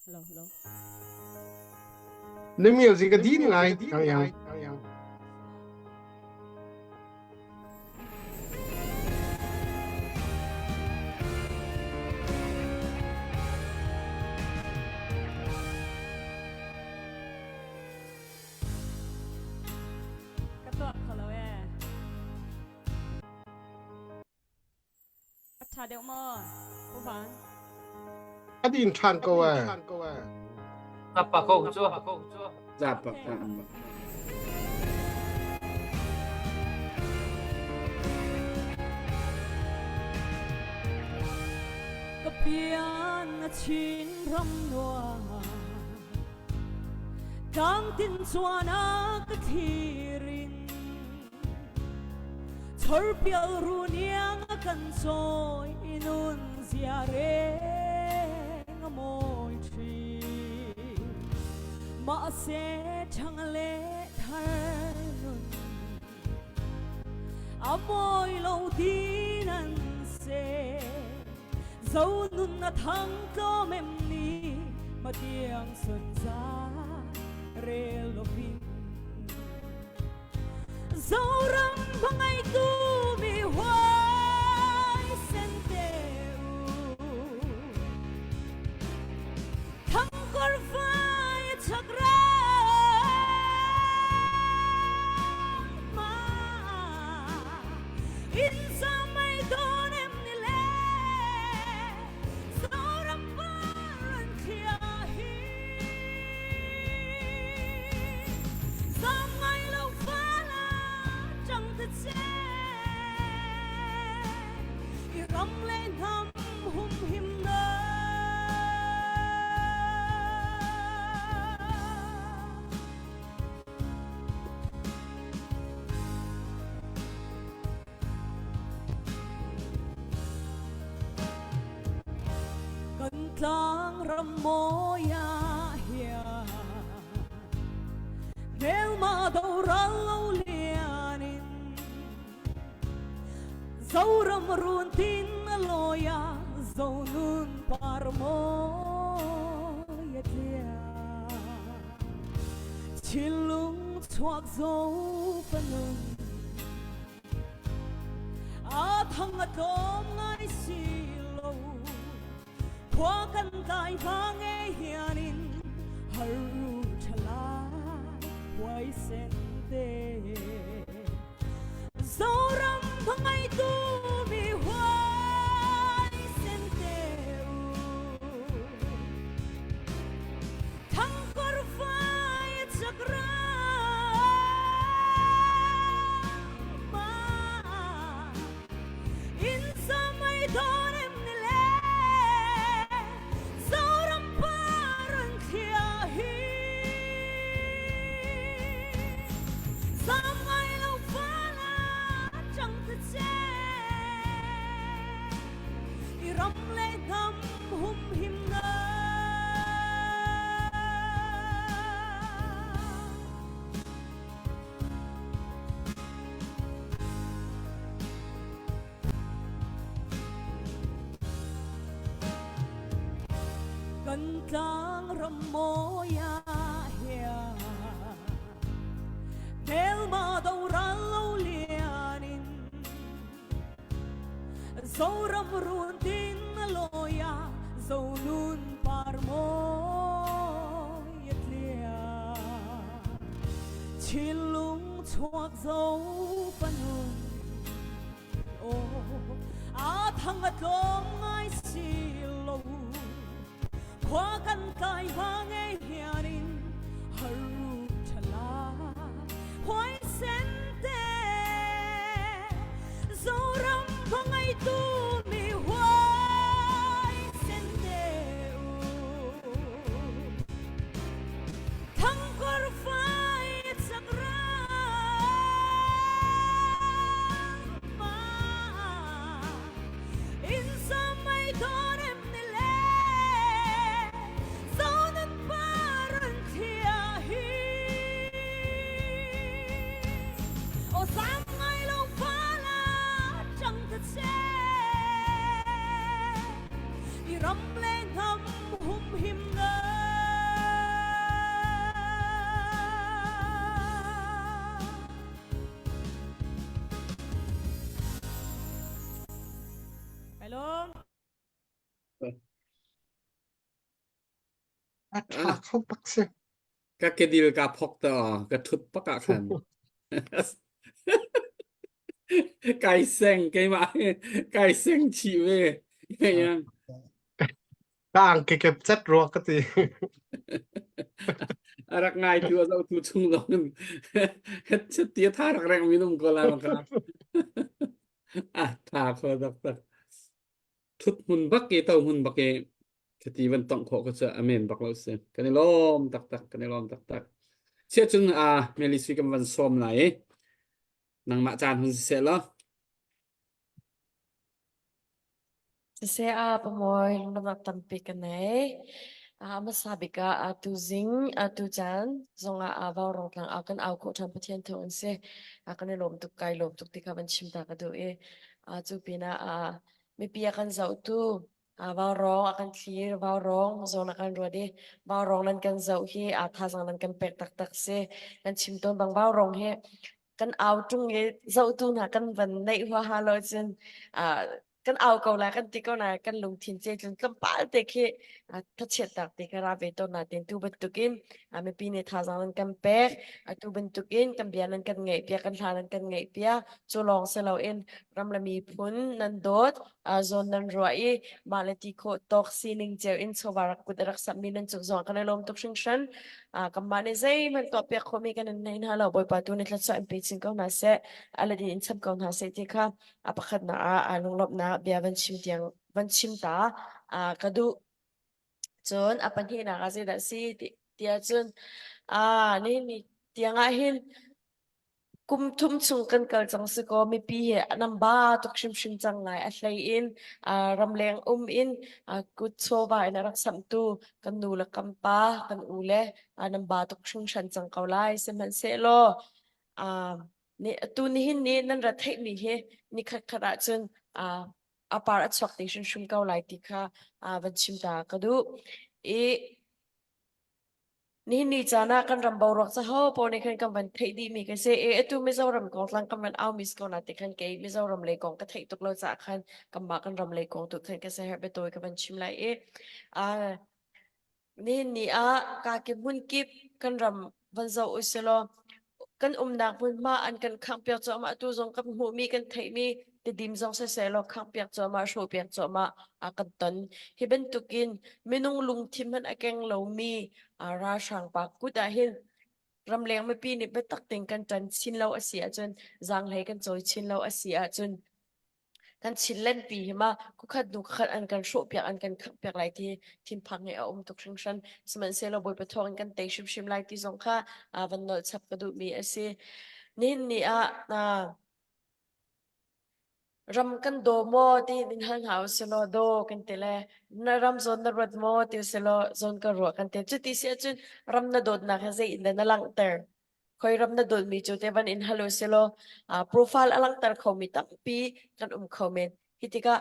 Hello, hello. Na music a din ngai yang yang. Ka tuah kho lo ee. A ṭha deuh maw? Pu Van. A din ṭhan ko ee. Zapa ko cu. Zapa. Ka pian na chin ram nuam Tlang tin chuan a ka thlirin Chorpial runiang a kan chawi nun zia reng a mawi ṭhin. Mahse ṭhang le thar nun a mawi lo ti nan se zo nun a thang tlawm em ni matiang sun za rel lovin Zoram hmangaitu mi huaisen te u. Thangkor fai chak ma in sa mai don em ni le Zoram par thia hi Ram le hnam humhim na. Kan tlang ram mawi ah hian hmelma doral lo lian in Zoram run tin a lawi a zonun par mawi a tliang Thinlung chuak zo fanun A thang a tlawm ngai si lo khua kan tlai hma nge hianin har ru thalai huaisen te Zoram hmangaitu mi huaisen te u Thangkor fai chak rama in samai donem ni le Zoram parun thia hi Samai lo fala chang te che I ram le hnam hum him na. Kan tlang ram mawi ah hian hmelma doral lo lian in Zoram run tin a lawi a zonun par mawi a tliang. Thinlung chuak zo fanun aw a thang a tlawm ngai si lo. Khua kan tlai hma ngei hianin har ru thala huaisen te Zoram hmangaitu mi huaisen te u Thangkor fai chak rama In samai donem ni le Zonan paran thia hi O sam ngai lo phala chang ta che I ram le hnam hum him na. Hello. A tha kho tak si. Ka kedil ka phok ta ka thut pak ah khan. Kai seng keimah kai seng chih ve. Yang. Ka angki kep chat rua ka ti. A rak ngai tu a zoh tu chung zong in het ti tha rak reng minum ko lai ma ka. Ah tha kho tak tak. Thut hmun bak i to hmun bak i khati van tong khawh ka cu amen bak lo si. Kan i lawm taktak kan i lawm taktak. Sia cun a Meli sui kan van sawm lai i nangmah caan hun siseh law. Siseh a pamoy lunglamnak tampi ka nei. A hmasa bik ah atu zing atu caan zongah a vaurawng tlang au kan au khawh ṭhan Pathian thawng in si. A kan i lawm tuk kai lawm tuk ti kha van chim ta ka duh i a cu pinah a mipi a kan zohtu a vaurawng a kan thlir vaurawng zawn a kan ruat i vaurawng nan kan zoh hi a thazang nan kan pek taktak si. Kan chim tawn bang vaurawng hi kan au ṭung i zohtu hna kan van neih huaha lo cun kan au ko lai kan ti ko na kan lungthin ce cun tlawmpal te khi thachiatnak te kha ra ve tawn na tin tu bantukin mipi nih thazaang nan kan pek atu bantukin kan bia nan kan ngaih piak kan hla nan kan ngaih piak cu lawng si loin ram le miphun nan dawt zawn nan ruah i mah le ti khawh tawk sining cio in chawva rak kut rak sammi nan cung zong kan i lawm tuk hringhran. Kanmah nih zeihmanh tuah piak khawhmi kan in nei hna lo. Bawipa tu nih thluachuah in pe chin ko hna seh, a let in in chap ko hna seh ti kha a pakhatnak ah aa lunglawmhnak bia van chim tiang van chim ta ka duh. Cun a pahnihnak ah zeidah si ti tiah cun nihin ni tiang ah hin Kum thum chung kan kal cang si kaw mipi hi an ba tuk hrimhrim cang lai. A hlei in ramleng um in kut chawva in a rak samhtu kan nu le kan pa, kan u le nan ba tuk hringhran cang ko lai. Sihmanhsehlaw atu nihin ni nan ra theihmi hi nikhat khat ahcun a par a chuak te hrimhrim ko lai ti kha van chim ta ka duh. I Nihin ni caan ah kan ram boruak cu ho paoh nih khan kan van theih dihmi kan si. E, atu Mizoram kong tlang kan van aumi si ko na ti khan kei Mizoram lei kong ka theih tuk lo caah khan kanmah kan ram lei kong tu khan ka siaherh biatawi ka van chim lai i uh, nihin ni ah kakip hmun kip kan ram van zoh usilaw kan umnak hmunhma an kan khanghpiak cuahmah tu zong kan hmuhmi kan theihmi Tidim zong siseh law khanghpiak cuahmah hrawhpiak cuahmah a kan ton. Hi bantukin minung lungthin hmanh a keng lomi ralhrang pa kut ah hin ramleng mipi nih biatak tein kan ṭan chin lo a si ahcun zaanghlei kan cawi chin lo a si ahcun kan Chinland pi hi ma kukhat hnu khat an kan hrawhpiak an kan khanghpiak lai ti thinphang hi a um tuk hringhran. Sihmanhsehlaw Bawipa thawng in kan tei hrimhrim lai ti zong kha van nolh chap ka duhmi a si. Nihin ni ah Ram kan daw maw tiin in hal hna usilaw daw kan ti le na ram zawn na ruat maw ti usilaw zawn ka ruah kan ti. Cuti si ahcun ram na dawtnak hi zei in dah na langhter? Khoi ram na dawtmi cu te van in hal usilaw profile a langhter khomi tampi kan um kho men. Hi tikah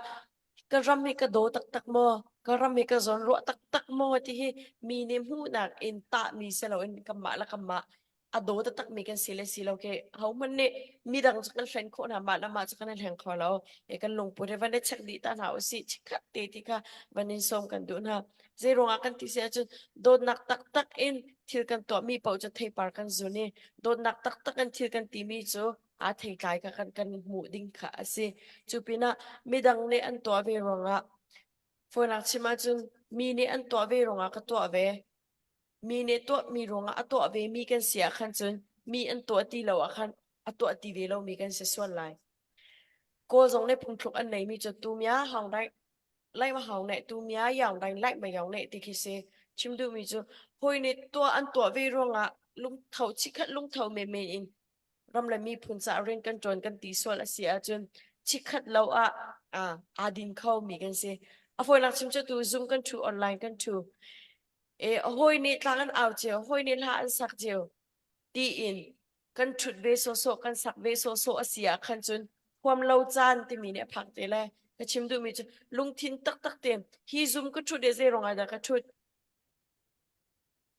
ka ram hi ka daw taktak maw? Ka ram hi ka zawn ruah taktak maw ti hi mi nih hmuhnak in tahmi si loin kanmah le kanmah a daw taktakmi kan si le si lo ke hohmanh nih midang cu kan hlen khawh hna mah le mah cu kan i hleng kho lo e kan lungput hi van i check dih ta hna usih chikkhat te ti kha van in sawm kan duh hna zei ruangah kan ti si ahcun dawtnak taktak in thil kan tuahmi paoh cu theipar kan zun i dawtnak taktak in thil kan timi cu aa theitlai kha kan kan hmuh ding kha a si cu pinah midang nih an tuah ve ruangah fawinak chim ahcun mi nih an tuah ve ruangah ka tuah ve Mi nih tuahmi ruangah a tuah vemi kan si ah khan cun mi an tuah ti lo ah khan a tuah ti ve lomi kan si sual lai. Kawl zong nih phungthluk an neimi cu tu mia hang dai lai ma hang ne tu mia yang dai lai ma yang ne ti khi si. Chim duhmi cu hawi nih tuah an tuah ve ruangah lungtho chikhat lungtho menmen in ram le miphun caah rian kan ṭuan kan ti sual a si ahcun chikkhat lo ah aa din kho mi kan si. A fawinak chim cu tu Zoom kan ṭhu online kan ṭhu. E hawi nih tlang an au cio, hawi nih hla an sak cio tiin kan ṭhut ve sawhsawh kan sak ve sawhsawh a si ah khan cun huam lo caan timi nih a phak te lai. Ka chim duhmi cu lungthin taktak tein hi Zoom ka ṭhut i zei ruangah dah ka ṭhut?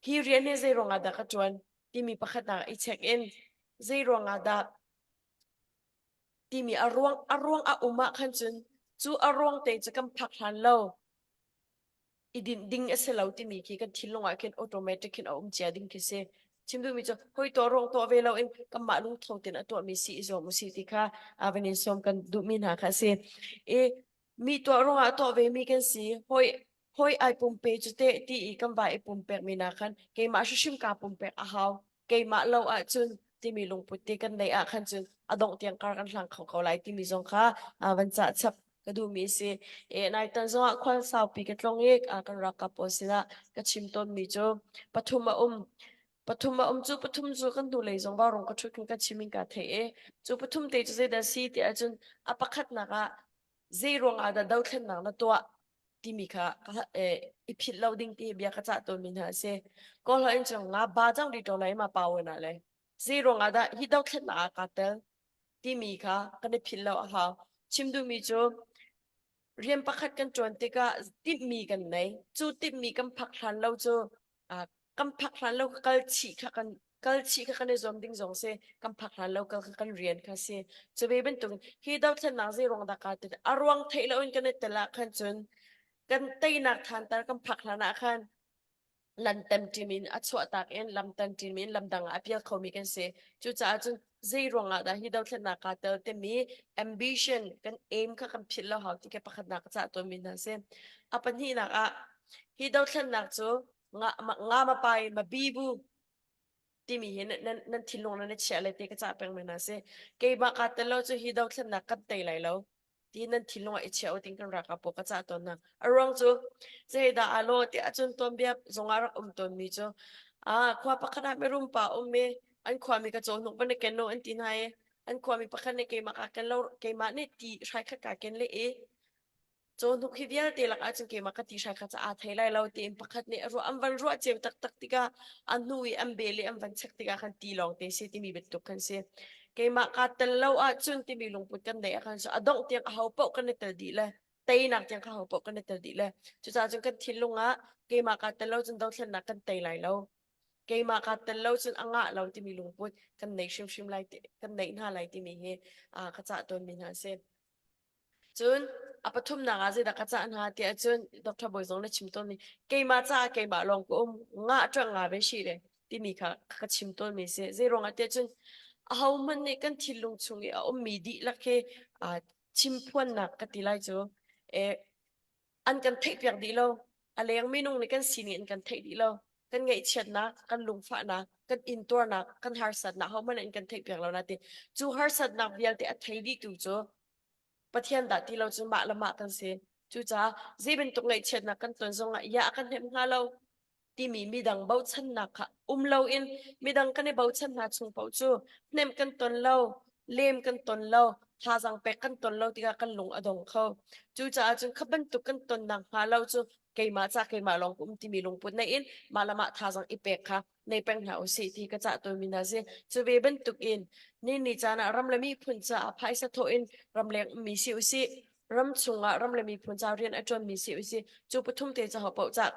Hi rian hi zei ruangah dah ka ṭuan timi pakhatnak i check in zei ruangah dah timi a ruang a ruang a um ah khan cun cu a ruang te cu kan phak hlan lo i dinh ding a si lo timi khi kan thinlung ah khin automatic khin a um cia ding khi si. Chim duhmi cu hoi tuah ruang tuah ve lo in kanmah lungtho tein a tuahmi si i zuam usih ti kha van in sawm kan duhmi hna kha a si. I mi tuah ruangah tuah ve mi kan si. Hoi. Hoi ai pumpe cu teh ti i kan va i pumpek mi na khan keimah hrimhrim kaa pumpek a hau. Keimah lo ahcun timi lungput te kan neih ah khan cun a dongh tiang kar kan hlang kho ko lai timi zong kha van cah chap ka duhmi a si. E nai tan zong ah khual saupi ka tlong i kan ralkap pawl sinah ka chim tawnmi cu pathum a um. Pathum a um cu pathum cu kan hnulei zong vaurawng ka ṭhut khin ka chim in kaa theih i cu pathum te cu zeidah a si ti ahcun a pakhatnak ah zei ruang ah dah dothlennak na tuah timi kha i philh lo ding ti bia ka cah tawnmi hna a si. Kawl holh in cun nga ba cang ri ṭo lai ma pa wen ah le zei ruang ah dah hi dothlennak ah kaa tel timi kha kan i philh lo a hau. Chim duhmi cu rian pakhat kan ṭuan tikah timhmi kan nei. Cu timhmi kan phak hlan lo cu kan phak hlan lo kal chih kha kan kal chih kha kan i zuam ding zong si kan phak hlan lo kal kha kan rian kha si cu ve bantuk hi dothlennak zei ruang dah kaa tel a ruang theih lo in kan i tel ah khan cun kan teinak thantar kan phak hlan ah khan lan tem ṭim in a chuah tak in lam tan ṭim in lam dang ah a pial khomi kan si cucaah cun zei ruang ah dah hi dothlennak kaa tel timi ambition kan aim kha kan philh lo hau ti ke pakhatnak ka cah tawnmi hna si a pahnihnak ah hi dothlennak cu nga nga ma pai ma bi bu timi hi nan nan thinlung nan chiah le te ka cah peng men si keimah ka tel lo cu hi dothlennak kan tei lai lo ti nan thinlung ah i chia u ting kan ralkap pawl ka cah tawn hna a ruang cu zeidah aa law tiah cun tuanbia zong ah rak um tawn mi cu a khua pakhat ah mirum pa um i an khuami ka cawhnuk van i ken no an ti hna i an khuami pakhat nih keimah ka ken lo keimah nih ti hrai khat ka ken le i Cawhnuk hi vialte lakah cun keimah ka ti hrai kha ca aa thei lai lo tiin pakhat nih a ruah an van ruah cio taktak tikah a hnu i an bel i an van check tikah khan ti lawng te si timi bantuk khan si. Keimah kaa tel lo ahcun timi lungput kan neih ah khan so a dongh tiang aho paoh kan i tel dih le teinak tiang kha aho paoh kan i tel dih le cucaah cun kan thinlung ah keimah kaa tel lo cun dothlennak kan tei lai lo. Keimah kaa tel lo cun a ngah lo timi lungput kan nei hrimhrim lai kan neih hna lai timi hi ka cah tawnmi hna a si. Cun a pathumnak ah zeidah ka cah hna tiah cun Dr. Bawi zong na chim tawnmi keimah caah keimah lawng ka um ngah ṭuang nga ve shi le timi kha ka chim tawnmi si. Zei ruangah tiah cun ahohmanh nih kan thinlung chung i a ummi dihlak hi chimphuannak ka ti lai cu eh, an kan theihpiak dih lo. A leng minung nih kan sining an kan theih dih lo. Kan ngaihchiatnak, kan lungfahnak, kan intuarnak, kan harsatnak hohmanh an kan theihpiak lo natin cu harsatnak vialte a thei dihtu cu Pathian dah ti lo cu mah le mah kan si. Cucaah zei bantuk ngaihchiatnak kan ton zongah ya a kan hnemh hnga lo timi midang bochannak kha um loin midang kan i bochan hna chung paoh cu hnemh kan ton lo, lem kan ton lo, thazaang pek kan ton lo tikah kan lung a dong kho. Cucaah cun kha bantuk kan tonnak hnga lo cu keimah ca keimah lawng ka um timi lungput nei in mah le mah thazaang i pek kha nei peng hna usih ti ka cah tawnmi hna si. Cu ve bantuk in ni ni caan ah ram le miphun caah phaisa thawh in ramleng ummi si usih, ram chungah ram le miphun ca rian a ṭuanmi si usih, cu pathum te ca paoh cah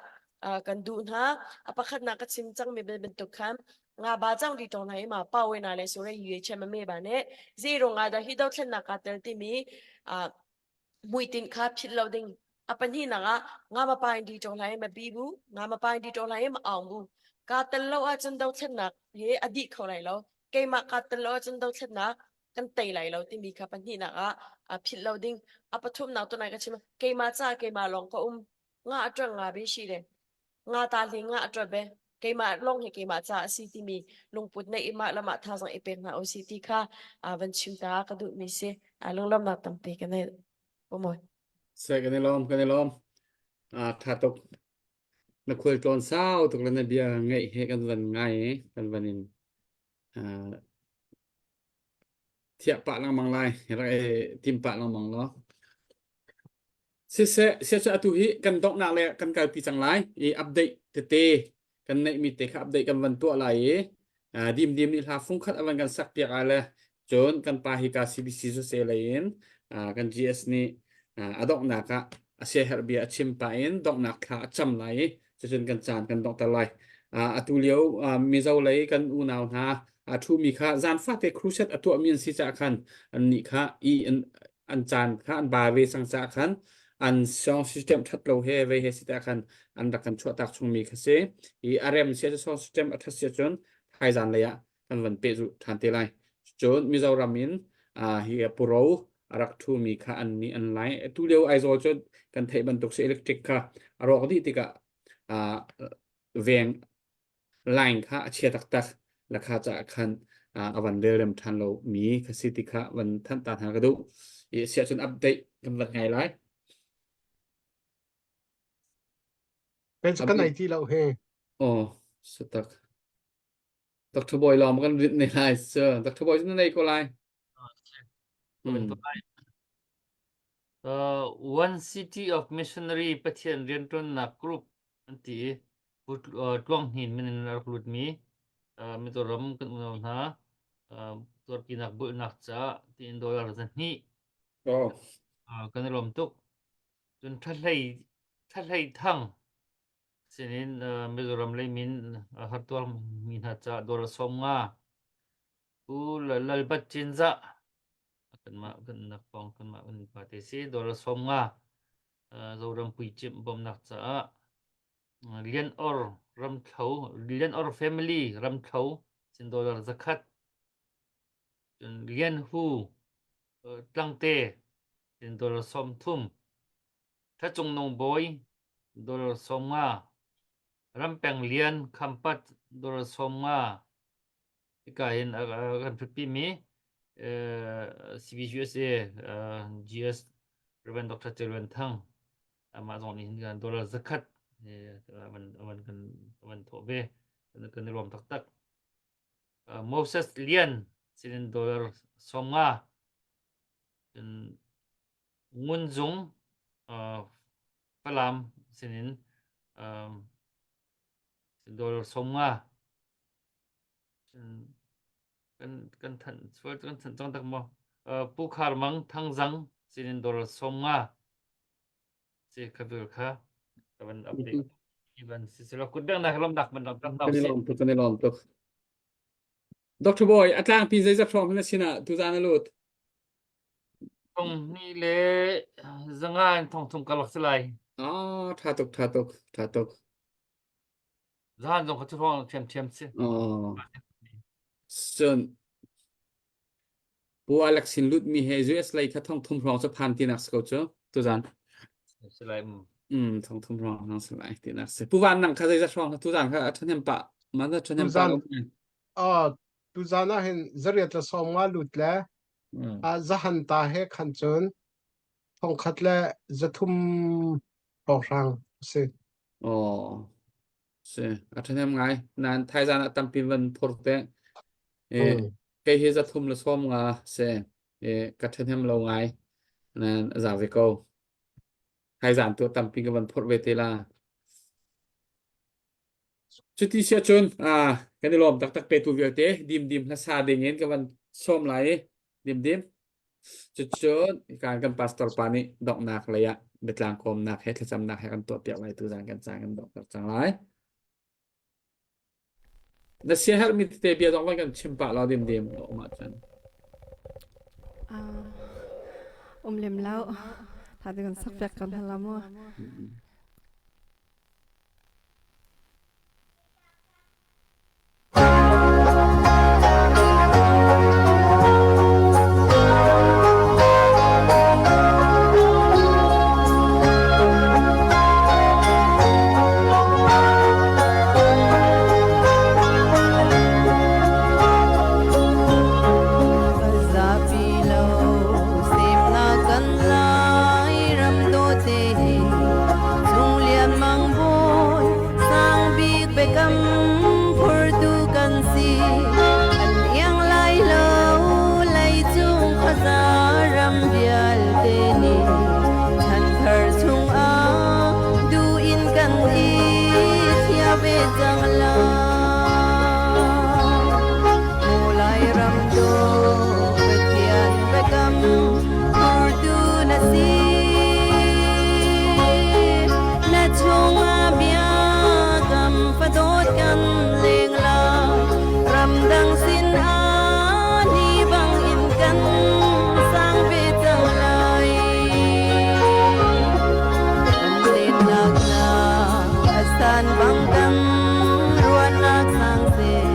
kan duh hna. A pakhatnak ka chim cangmi bantuk khan nga ba cang di tong na ma pa we na le sure yu che ma me ba ne zi rong a da hi do thlen na ka tel ti mi hmuitinh kha philh lo ding. A pahnihnak ah nga ma pain di ṭong lai ma bi bu, nga ma pain di ṭong lai ma aung bu. Kaa tel lo ahcun dothlennak hi a dih kho lai lo. Keimah kaa tel lo ahcun dothlennak kan tei lai lo timi kha pahnihnak ah a philh lo ding. A pathumnak tunai ka chim keimah ca keimah lawng ka um. Nga a ṭuang nga be shi le nga ta hle nga a ṭuan be. Keimah lawng hi keimah ca a si timi lungput neih i mah le mah thazaang i pek hna usih ti kha van chim ta ka duhmi si. Lunglawmhnak tampi ka nei. Pamoy. Se kan i lawm kan i lawm. Ah tha tuk. Na khual tlawn sau tuk le na bia ngaih he kan van ngai i kan van in ah thiah pah lengmang lai. Rak i tim pah lengmang law. Siseh, siacu atu hi kan donghnak le kan kalpi cang lai i update tete kan neihmi te kha update kan van tuah lai i dim dim nih hla fungkhat a van kan sak piak ah le cun kan pa hi ka CBC sose lei in kan GS nih a donghnak ah a siaherh bia a chim pah in donghnak thla a cam lai i cucun kan caan kan donghter lai. Atu lio Mizo lei kan unau hna a ṭhumi kha zan fate crusade a tuahmi an si caah khan annih kha i an caan kha an ba ve cang caah khan an sound system that lo he vei he si ta khan an rak kan chuahtak chungmi kha si i a rem sia sound system a that sia cun thaizan lei ah kan van peh zu than te lai cun Mizoram in hi Puro. a rak ṭhumi kha an nih an lai. Atu lio Aizawl cu kan theih bantuk si electric kha a rawk dih tikah veng line kha a chia taktak lakha caah khan a van relrem ṭhan lo mi kha si ti kha van thanh ta hna ka duh. I siah cun update kan van ngai lai. Kei cu kan ei ti lo he. Oh, satak. Dr. Boy lawng kan rinh ne lai sir. Dr. Boy cu na nei ko lai. One City of Missionary Pathian rianṭuannak group an ti i Pu Tluang Hnin min in a rak lutmi Mizoram kan unau hna tuarpinak bulhnak caah tiin dollar 200 Oh. kan i lawm tuk. Cun Ṭhahlei Ṭhahlei Thang sinin Mizoram lei min hartuar mi hna caah dollar 50 Pu Lalbat Cinzah kanmah kan nak pawng kanmah kan pa te si dollar 50 Zoram puicimh bawmhnak caah Lian Or Ramthlo Lian Or family Ramthlo sin dollar 100 cun Lian Hu Tlangte sin dollar 30 Thacung Nung Bawi dollar 50 Rampeng Lian Khampat dollar 50 Hika hin a kan ṭhutpimi CBCUSA GS Rev. Dr. Ceu Thang amah zong nih hin dollar zakhat avan kan avan thawh ve kan i lawm taktak. Moses Lian sinin dollar 50 cun Ngun Zung Falam sinin dollar 50 Kan kan thanh sual kan thanh cang tak maw? Pu Khar Mang Thangzang sinin dollar 50 si kha bil kha ka van update even si sila kut beng nak lom nak man lam kan i lawm tuk kan i lawm tuk Dr. Boy a tlangpi zeizat hrawng na sinah tuzan a lut Thong ni le zanga in thong thum karlak si lai. Ah, tha tuk tha tuk tha tuk. Zahan zong kha cu hrawng ṭhiamṭhiam si. Oh. Cun Pu Alex sin lut mi he US lei kha thong thum hrawng cu phan tinak si ko cu tuzan. Si lai. Mm thong thum hrawng hang si lai tinak si. Pu Van nang kha zeizat hrawng tuzan kha a ṭhahnem pah man a ṭhahnem pah Tuzan ah tuzan ah hin zariat le 50 lut le ah zahan ta he khan cun 1300 hrawnghrang a si. Oh. Si, a ṭhahnem ngai. Nain thaizan ah tampi van phur te. E, kei hi 350 si. E, ka ṭhahnem lo ngai. Nain a za ve ko. Thaizan tu tampi ka van phurh ve te la. Cuti si ahcun ah kan i lawm taktak petu vialte dim dim hlasa ding in ka van sawm lai i dim dim. Cucun kan kan pastor pa nih donghnak lei ah biatlang kawmnak he thlacamnak he kan tuahpiak lai tuzan kan caan kan donghter cang lai. Na siaherhmi tete bia zong van kan chim pah law dim dim um ahcun. Um lem lo. Tha te kan sak piak kan hala mu. Zapi lo semnak kan lai ram dawte hi Cung lian mang bawi sang bik biakam phurtu kan si an iang lai lo leicung khuaza ram vialte nih chanthar chungah duh in kan i thia ve cang lai Maw Lairam dawh Pathian biakam phurtu na si Na chungah biakam fadawt kan leng lai ramdang sin ah ni bang in kan sang ve cang lai kan lennak na a san bang kan ruahnak sang seh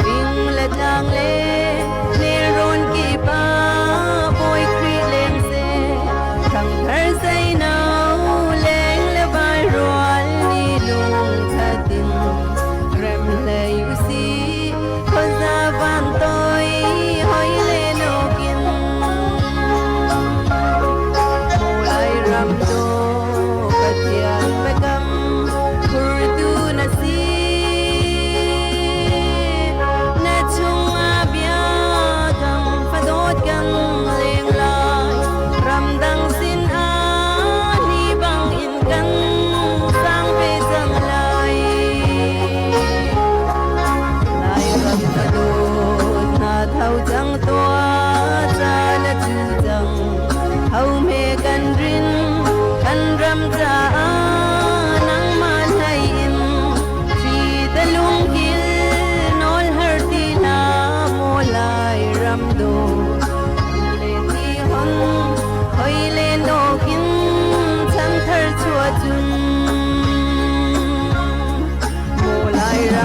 fing le tlang le nelrawn kip ah Bawi Khrih leng.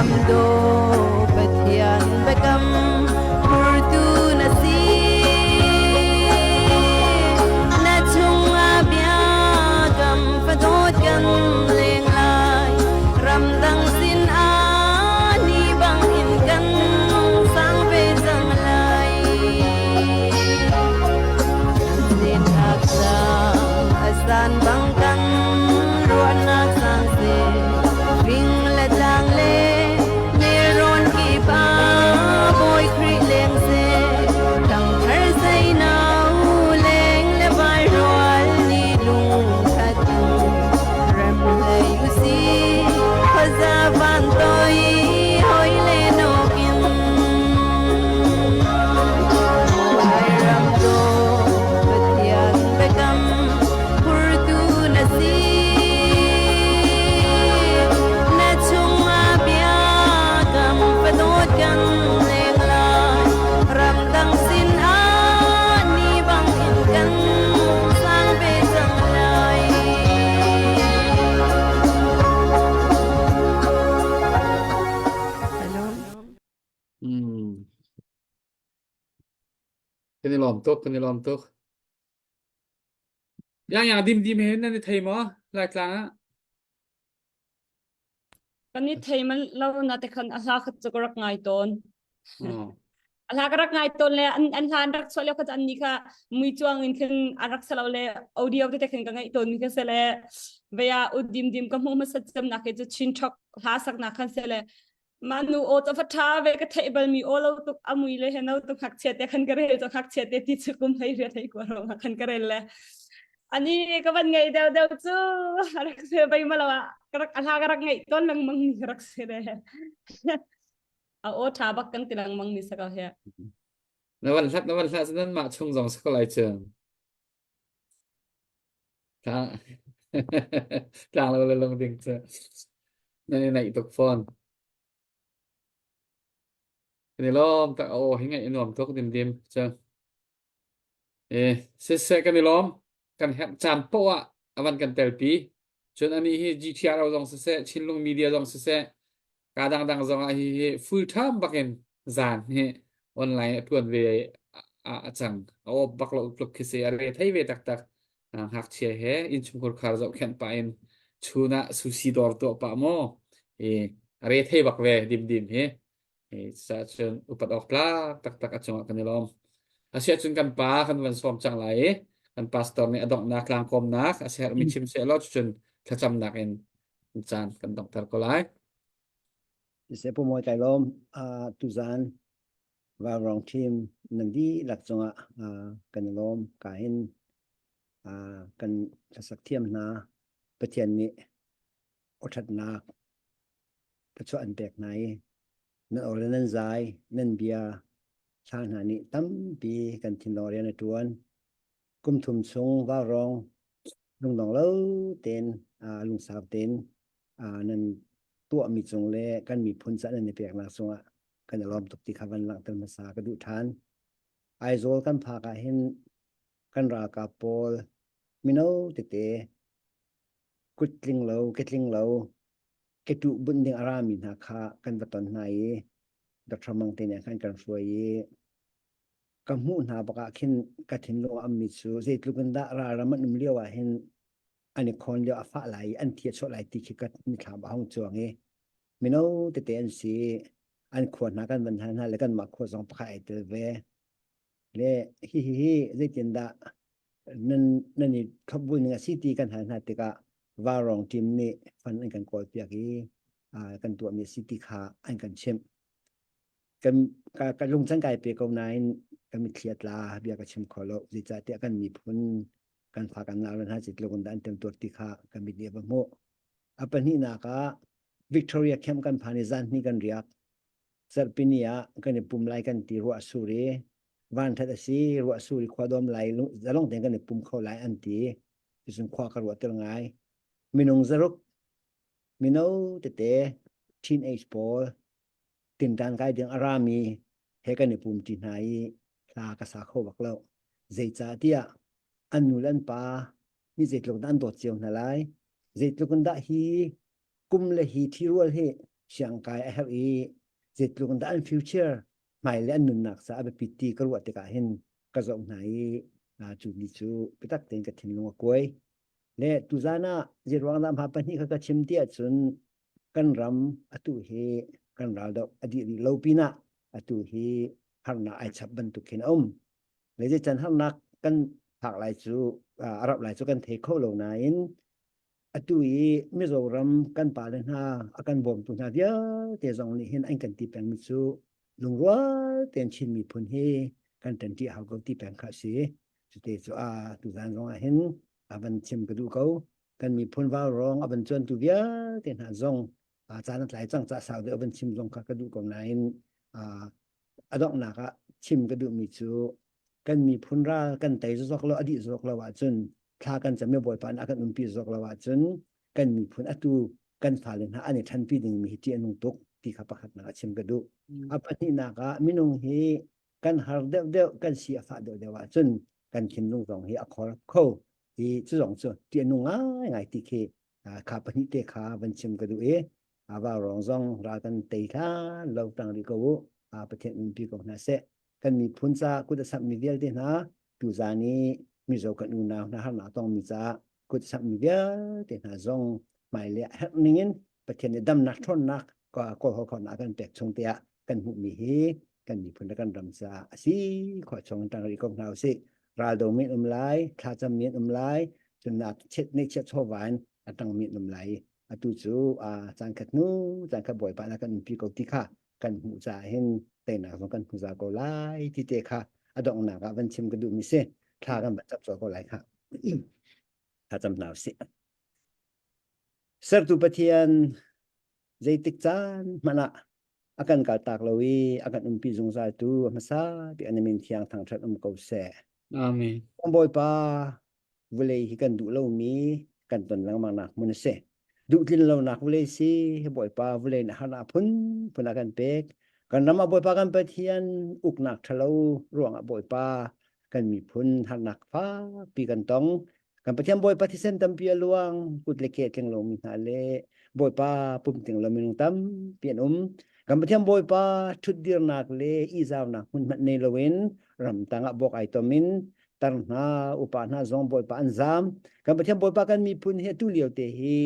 Ram daw Pathian biakam phurtu na si. Na chungah biakam fadawt kan leng lai. Ramdang sin ah ni bang in kan sang ve cang lai. Zinnak sang a san bang kan ruahnak sang se fing le tlang le nelrawn kip ah Bawi Khrih leng se thangthar zeino leng le vai rual ni lung khat rem hlei usih khuaza van toi hoi le nokin Lairam daw Pathian biakam phurtu na si. Na chungah biakam fadawt kan leng lai. Ramdang sin ah ni bang in kan sang ve cang lai. Hello. Hmm. Kan i lawm tuk, kan i lawm tuk. Yang yang dim dim he nan i thei maw Laitlang ah? Kan i thei man lo na te khan a hla khat cu ka rak ngai tawn. Oh. A hla ka rak ngai tawn le an an hla an rak chuah lio kha an ni kha mui chuang in khin an rak salo le audio te te khin ka ngaih tawn mi kha se le veya u dim dim ka hmuh hmasat cem nak he cu chin thok hla sak nak khan se le Mah nu aw cu va ṭha ve ka theih balmi aw lo tuk a mui le he no tuk ngakchia te khan ka rel cu ngakchia te ti cu kum hlei riat hlei kua rong ah khan ka rel le ani ka van ngei deuh deuh cu a rak se bai ma lo ah ka rak a hla ka rak ngeih tawn lengmang mi ka rak se le a aw ṭha bak kan ti lengmang mi sa ko he Na van hlat na van hlat nan mah chung zong sa ko lai cu. Tlang tlang lo le lung ding cu nan i naih tuk fawn. Kan i lawm tak aw hi ngaih i nuam tuk dimdim cu. E siseh kan i lawm kan herh caan poah ah a van kan telpi. Cun anih hi GTRO zong siseh Chinlung Media zong siseh ka dangdang zong ah hi hi full time bakin zan hi online a tuan ve a, a cang. A op bak lo tluk khi si a re thei ve taktak. Ngakchia he innchungkhar khar zohkhenh pah in chun ah sushi dawr tuah pah maw i a re thei bak ve dimdim hi. I cun upat awk tlak taktak a cungah kan i lawm. Asiahcun kan pa kan van sawm cang lai i kan pastor nih a donghnak tlangkawmnak a sermi chim sehlaw cucun thlacamnak in caan kan donghter ko lai. Siseh Pu Mawi kai lawm. Uh, tuzan Vaurong team nan dihlak cungah uh, kan i lawm. Ka hin uh, kan hlasak thiam hna Pathian nih awṭhatnak thluachuah an pek hna i nan aw le nan zai nan bia hla hna nih tampi kan thinlung rian a ṭuan. Kum thum chung vaurawng lungdong lo tein uh, lungsau tein uh, nan tuahmi cung le kan miphun ca nan i peknak cungah kan i lawm tuk ti kha van langhter hmasa ka duh ṭhan. Aizawl kan phak ah hin kan ralkap pawl mino tete kut tling lo, ke tling lo, ketuh bunh ding a rami hna kha kan va ton hna i Dr. Mang te nih khan kan hruai i ka hmuh hna bak ah khin ka thinlung a ammi cu zeitluk in dah ralram an um lio ah hin an i khawn lio a fah lai i an thi a chuah lai ti khi ka mithlam a hung cuang i mino tete an si an khua hna kan van hal hna le kanmah khua zong pakhat ai tel ve le hi hi hi zeitindah nan nan i thlopbul ning a si ti kan hal hna tikah Vaurawng team nih fund an kan kawl piak i kan tuahmi a si ti kha an kan chimh. Kan ka, ka lungchan kai pe ko nain kan mitthli a tla bia ka chim kho lo zeicahtiah kan miphun kan fa kan nau hna zeitluk in dah an temtuar ti kha kan mit nih a va hmuh. A pahnihnak ah Victoria camp kan phan i zan hnih kan riak. Zarhpini ah kan i pum lai kan ti ruah sur i vanṭhat a si ruah sur i khua dawm lai zalong tein kan i pum kho lai an ti. Cucun khua ka ruah tel ngai. Minung zaruk mino tete teenage pawl tinṭan kai ding a rami he kan i pum ṭi hna i hla ka sa kho bak lo. Zeicah tiah an nu le an pa nih zeitluk dah an dawt cio hna lai. Zeitluk in dah hi kum le hi ṭhirual hi siangkai a herh i zeitluk in dah an future hmai le an nunnak ca a biapit ti ka ruah tikah hin ka zoh hna i cu ni cu biatak tein ka thinlung a kuai. Le tuzan ah zeiruang dah hma pahnih kha ka chim ti ahcun kan ram atu hi kan raldoh a dih rih lo pinah atu hi harnak ai chap bantuk khin a um. Le zeican harnak kan phak lai cu a rauh lai cu kan thei kho lo nain atu i Mizoram kan pale hna a kan bawmtu hna vialte zong nih hin an kan ti pengmi cu lungrual tein Chin miphun hi kan ṭanṭi a hau ko ti peng kha a si. Cute cu a tuzan zong ah hin a van chim ka duh ko. Kan miphun vaurawng a van cuantu vialte hna zong caan a tlai cang ca sau deuh a van chim zong kha ka duh ko nain a donghnak ah chim ka duhmi cu kan miphun ral kan tei zok lo a dih zok lo ahcun thla kan cam i Bawipa nih a kan umpi zok lo ahcun kan miphun atu kan fale hna an i ṭhanpi dingmi hi ṭih a nung tuk ti kha pakhatnak ah chim ka duh. A pahnihnak ah minung hi kan har deuhdeuh kan si a fah deuhdeuh ahcun kan thinlung zong hi a khor kho i cu zong cu ṭih a nung ngaingai ti khi kha pahnih te kha van chim ka duh i vaurawng zong ral kan tei hlan lo tang rih ko u Pathian umpi ko hna seh kan miphun ca kut a samhmi vialte hna tuzan i Mizo kan unau hna harnak tongmi caah kut samhmi vialte hna zong hmailei a herh ning in Pathian nih damnak ṭhawnnak kawlhawl khawhnak kan pek chung tiah kan hmuhmi hi kan miphun le kan ram caah a si khawh chung ṭang rih ko hna usih. Raldo mi an um lai, thlacam mi an um lai, cun chet neihchiat chawva in a ṭang mi an um lai. Atu cu caan khat hnu caan khat Bawipa na kan umpi ko ti kha kan hmuh caah hin teinak zong kan hmu za ko lai ti te kha a donghnak ah van chim ka duhmi si. Thla kan van cap ko lai kha. Thla cam hna usih. Sertu Pathian zeitik caan hmanh ah a kan kaltak lo i a kan umpi zungzaltu a hmasa bik an min thiang thangṭhat um ko seh. Amen. Bawipa vawlei hi kan duh lomi kan ton lengmang nak hmun a si. Duhtlin lonak vawlei si Bawipa vawlei na harnak phun phun a kan pek. Kan ram ah Bawipa kan Pathian uknak ṭhalo ruangah Bawipa kan miphun harnak fakpi kan tong. Kan Pathian Bawipa thisen tampi a luang, kut le ke tling lomi hna le Bawipa pum tling lo minung tampi an um. Kan Pathian Bawipa ṭhutdirnak le ihzaunak hmun hmanh nei loin ramtang ah bawk ai tom in tar hna upa hna zong Bawipa an zaam. Kan Pathian Bawipa kan miphun hi atu lio te hi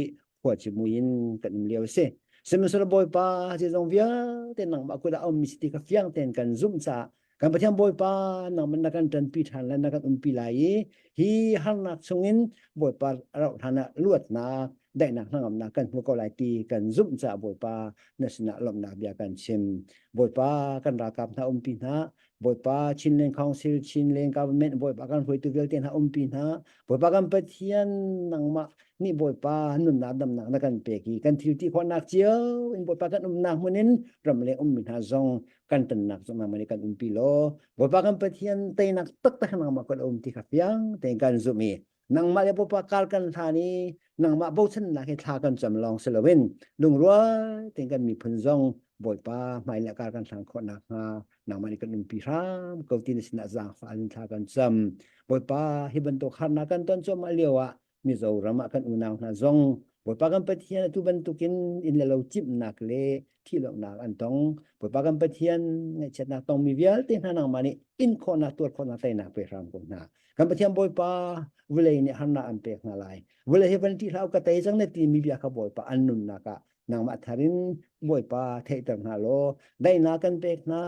khuaci mui in kan um lio a si. Sihmanhsehlaw Bawipa zeizong vialte nangmah kut ah a ummi si ti kha fiang tein kan zumh caah kan Pathian Bawipa nangmah na kan ṭanpi ṭhan le na kan umpi lai i hi harnak chungin Bawipa rauh hlan ah luatnak daihnak hnangamnak kan hmu ko lai ti kan zumh caah Bawipa na sinah lawmhnak bia kan chim. Bawipa kan ralkap hna umpi hna Bawipa Chinland Council Chinland Government Bawipa kan hruaitu vialte hna umpi hna Bawipa kan Pathian nangmah nih Bawipa nunnak damnak na kan pek i kan thil ti khawhnak cio in Bawipa kan umnak hmun in ramleng ummi hna zong kan tonnak zong nangmah nih kan umpi law Bawipa kan Pathian teinak taktak nangmah kan um ti kha fiang tein kan zumh i nangmah le Bawipa kar kan hlan i nangmah bochannak hi thla kan cam lawng si loin lungrual tein kan miphun zong Bawipa hmai le kar kan hlan khawh nakhnga nangmah nih kan umpi hram ko ti na sinah zaangfah in thla kan cam Bawipa hi bantuk harnak kan ton cuahmah lio ah Mizoram ah kan unau hna zong Bawipa kan Pathian atu bantukin inn le lo cimhnak le thihlohnak an tong. Bawipa kan Pathian ngaihchiatnak tongmi vialte hna nangmah nih in khawhnak tuar khawhnak teinak pe hram ko hna. Kan Pathian Bawipa vawlei nih harnak an pek hna lai. Vawlei hi van ṭih hlah u ka tei cang na timi bia kha Bawipa an nunnak ah nangmah thar in Bawipa theihter hna law daihnak kan pek hna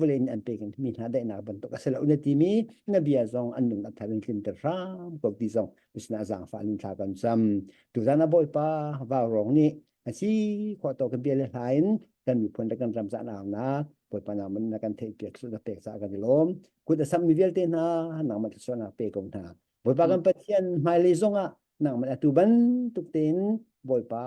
vawlei nih an pek mi hna daihnak bantuk a si lo na timi na bia zong an nun a thar in tlinter hram ko ti zong misna zaangfah in thla kan cam tuzan a Bawipa vaurawng nih a si khawh tawk bia le hla in kan miphun le kan ram caan nak Bawipa nangman na kan theih piak na pek caah kan i lawm kut a sammi vialte hna nangmah thluachuahnak pe ko hna Bawipa kan Pathian hmailei zongah nangmah atu bantuk tein Bawipa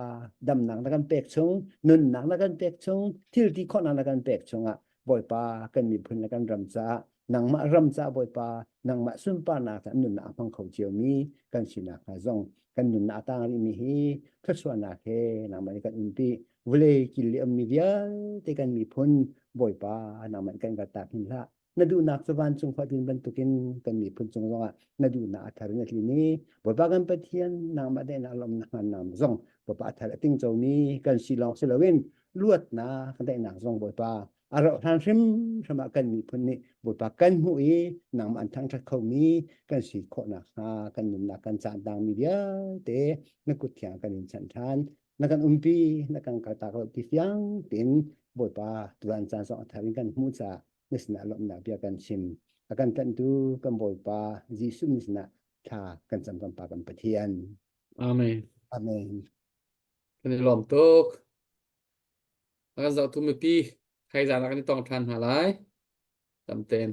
damnak na kan pek chung, nunnak na kan pek chung, thilti khawhnak na kan pek chungah Bawipa kan miphun le kan ram caah nangmah ram caah Bawipa nangmah sunparnak caah nunnak a hmang kho ciomi kan sinak hnga zong kan nunnak a tang rihmi hi thluachuahnak he nangmah nih kan umpi vawlei kil li ummi vialte kan miphun Bawipa nangmah nih kan kaltak hin hlah na duhnak cu vancung khua tlin bantukin kan miphun cung zongah na duhnak a thar in a tlin i Bawipa kan Pathian nangmah daihnak lawmnak ngan nam zong Bawipa a thar a tingcomi kan si lawng si loin Luatnak daihnak zong Bawipa a rauh hlan hrimhrim ah kan miphun nih Bawipa kan hmuh i nangmah an thangṭhat khomi kan si khawh nakhnga kan nunnak kan caan tangmi vialte na kut thiang kan in chanh ṭhan. Na kan umpi, na kan kaltak lo ti fiang tein Bawipa tuan caan zong a thar in kan hmuh caah na sinah lawmhnak bia kan chim. A kan tlanhtu kan Bawipa Jesuh min sinah thla kan cam kan Pa kan Pathian. Amen. Amen. Kan i lawm tuk. A kan zohtu mipi thaizaan ah kan i tong ṭhan hna lai. Tam ten.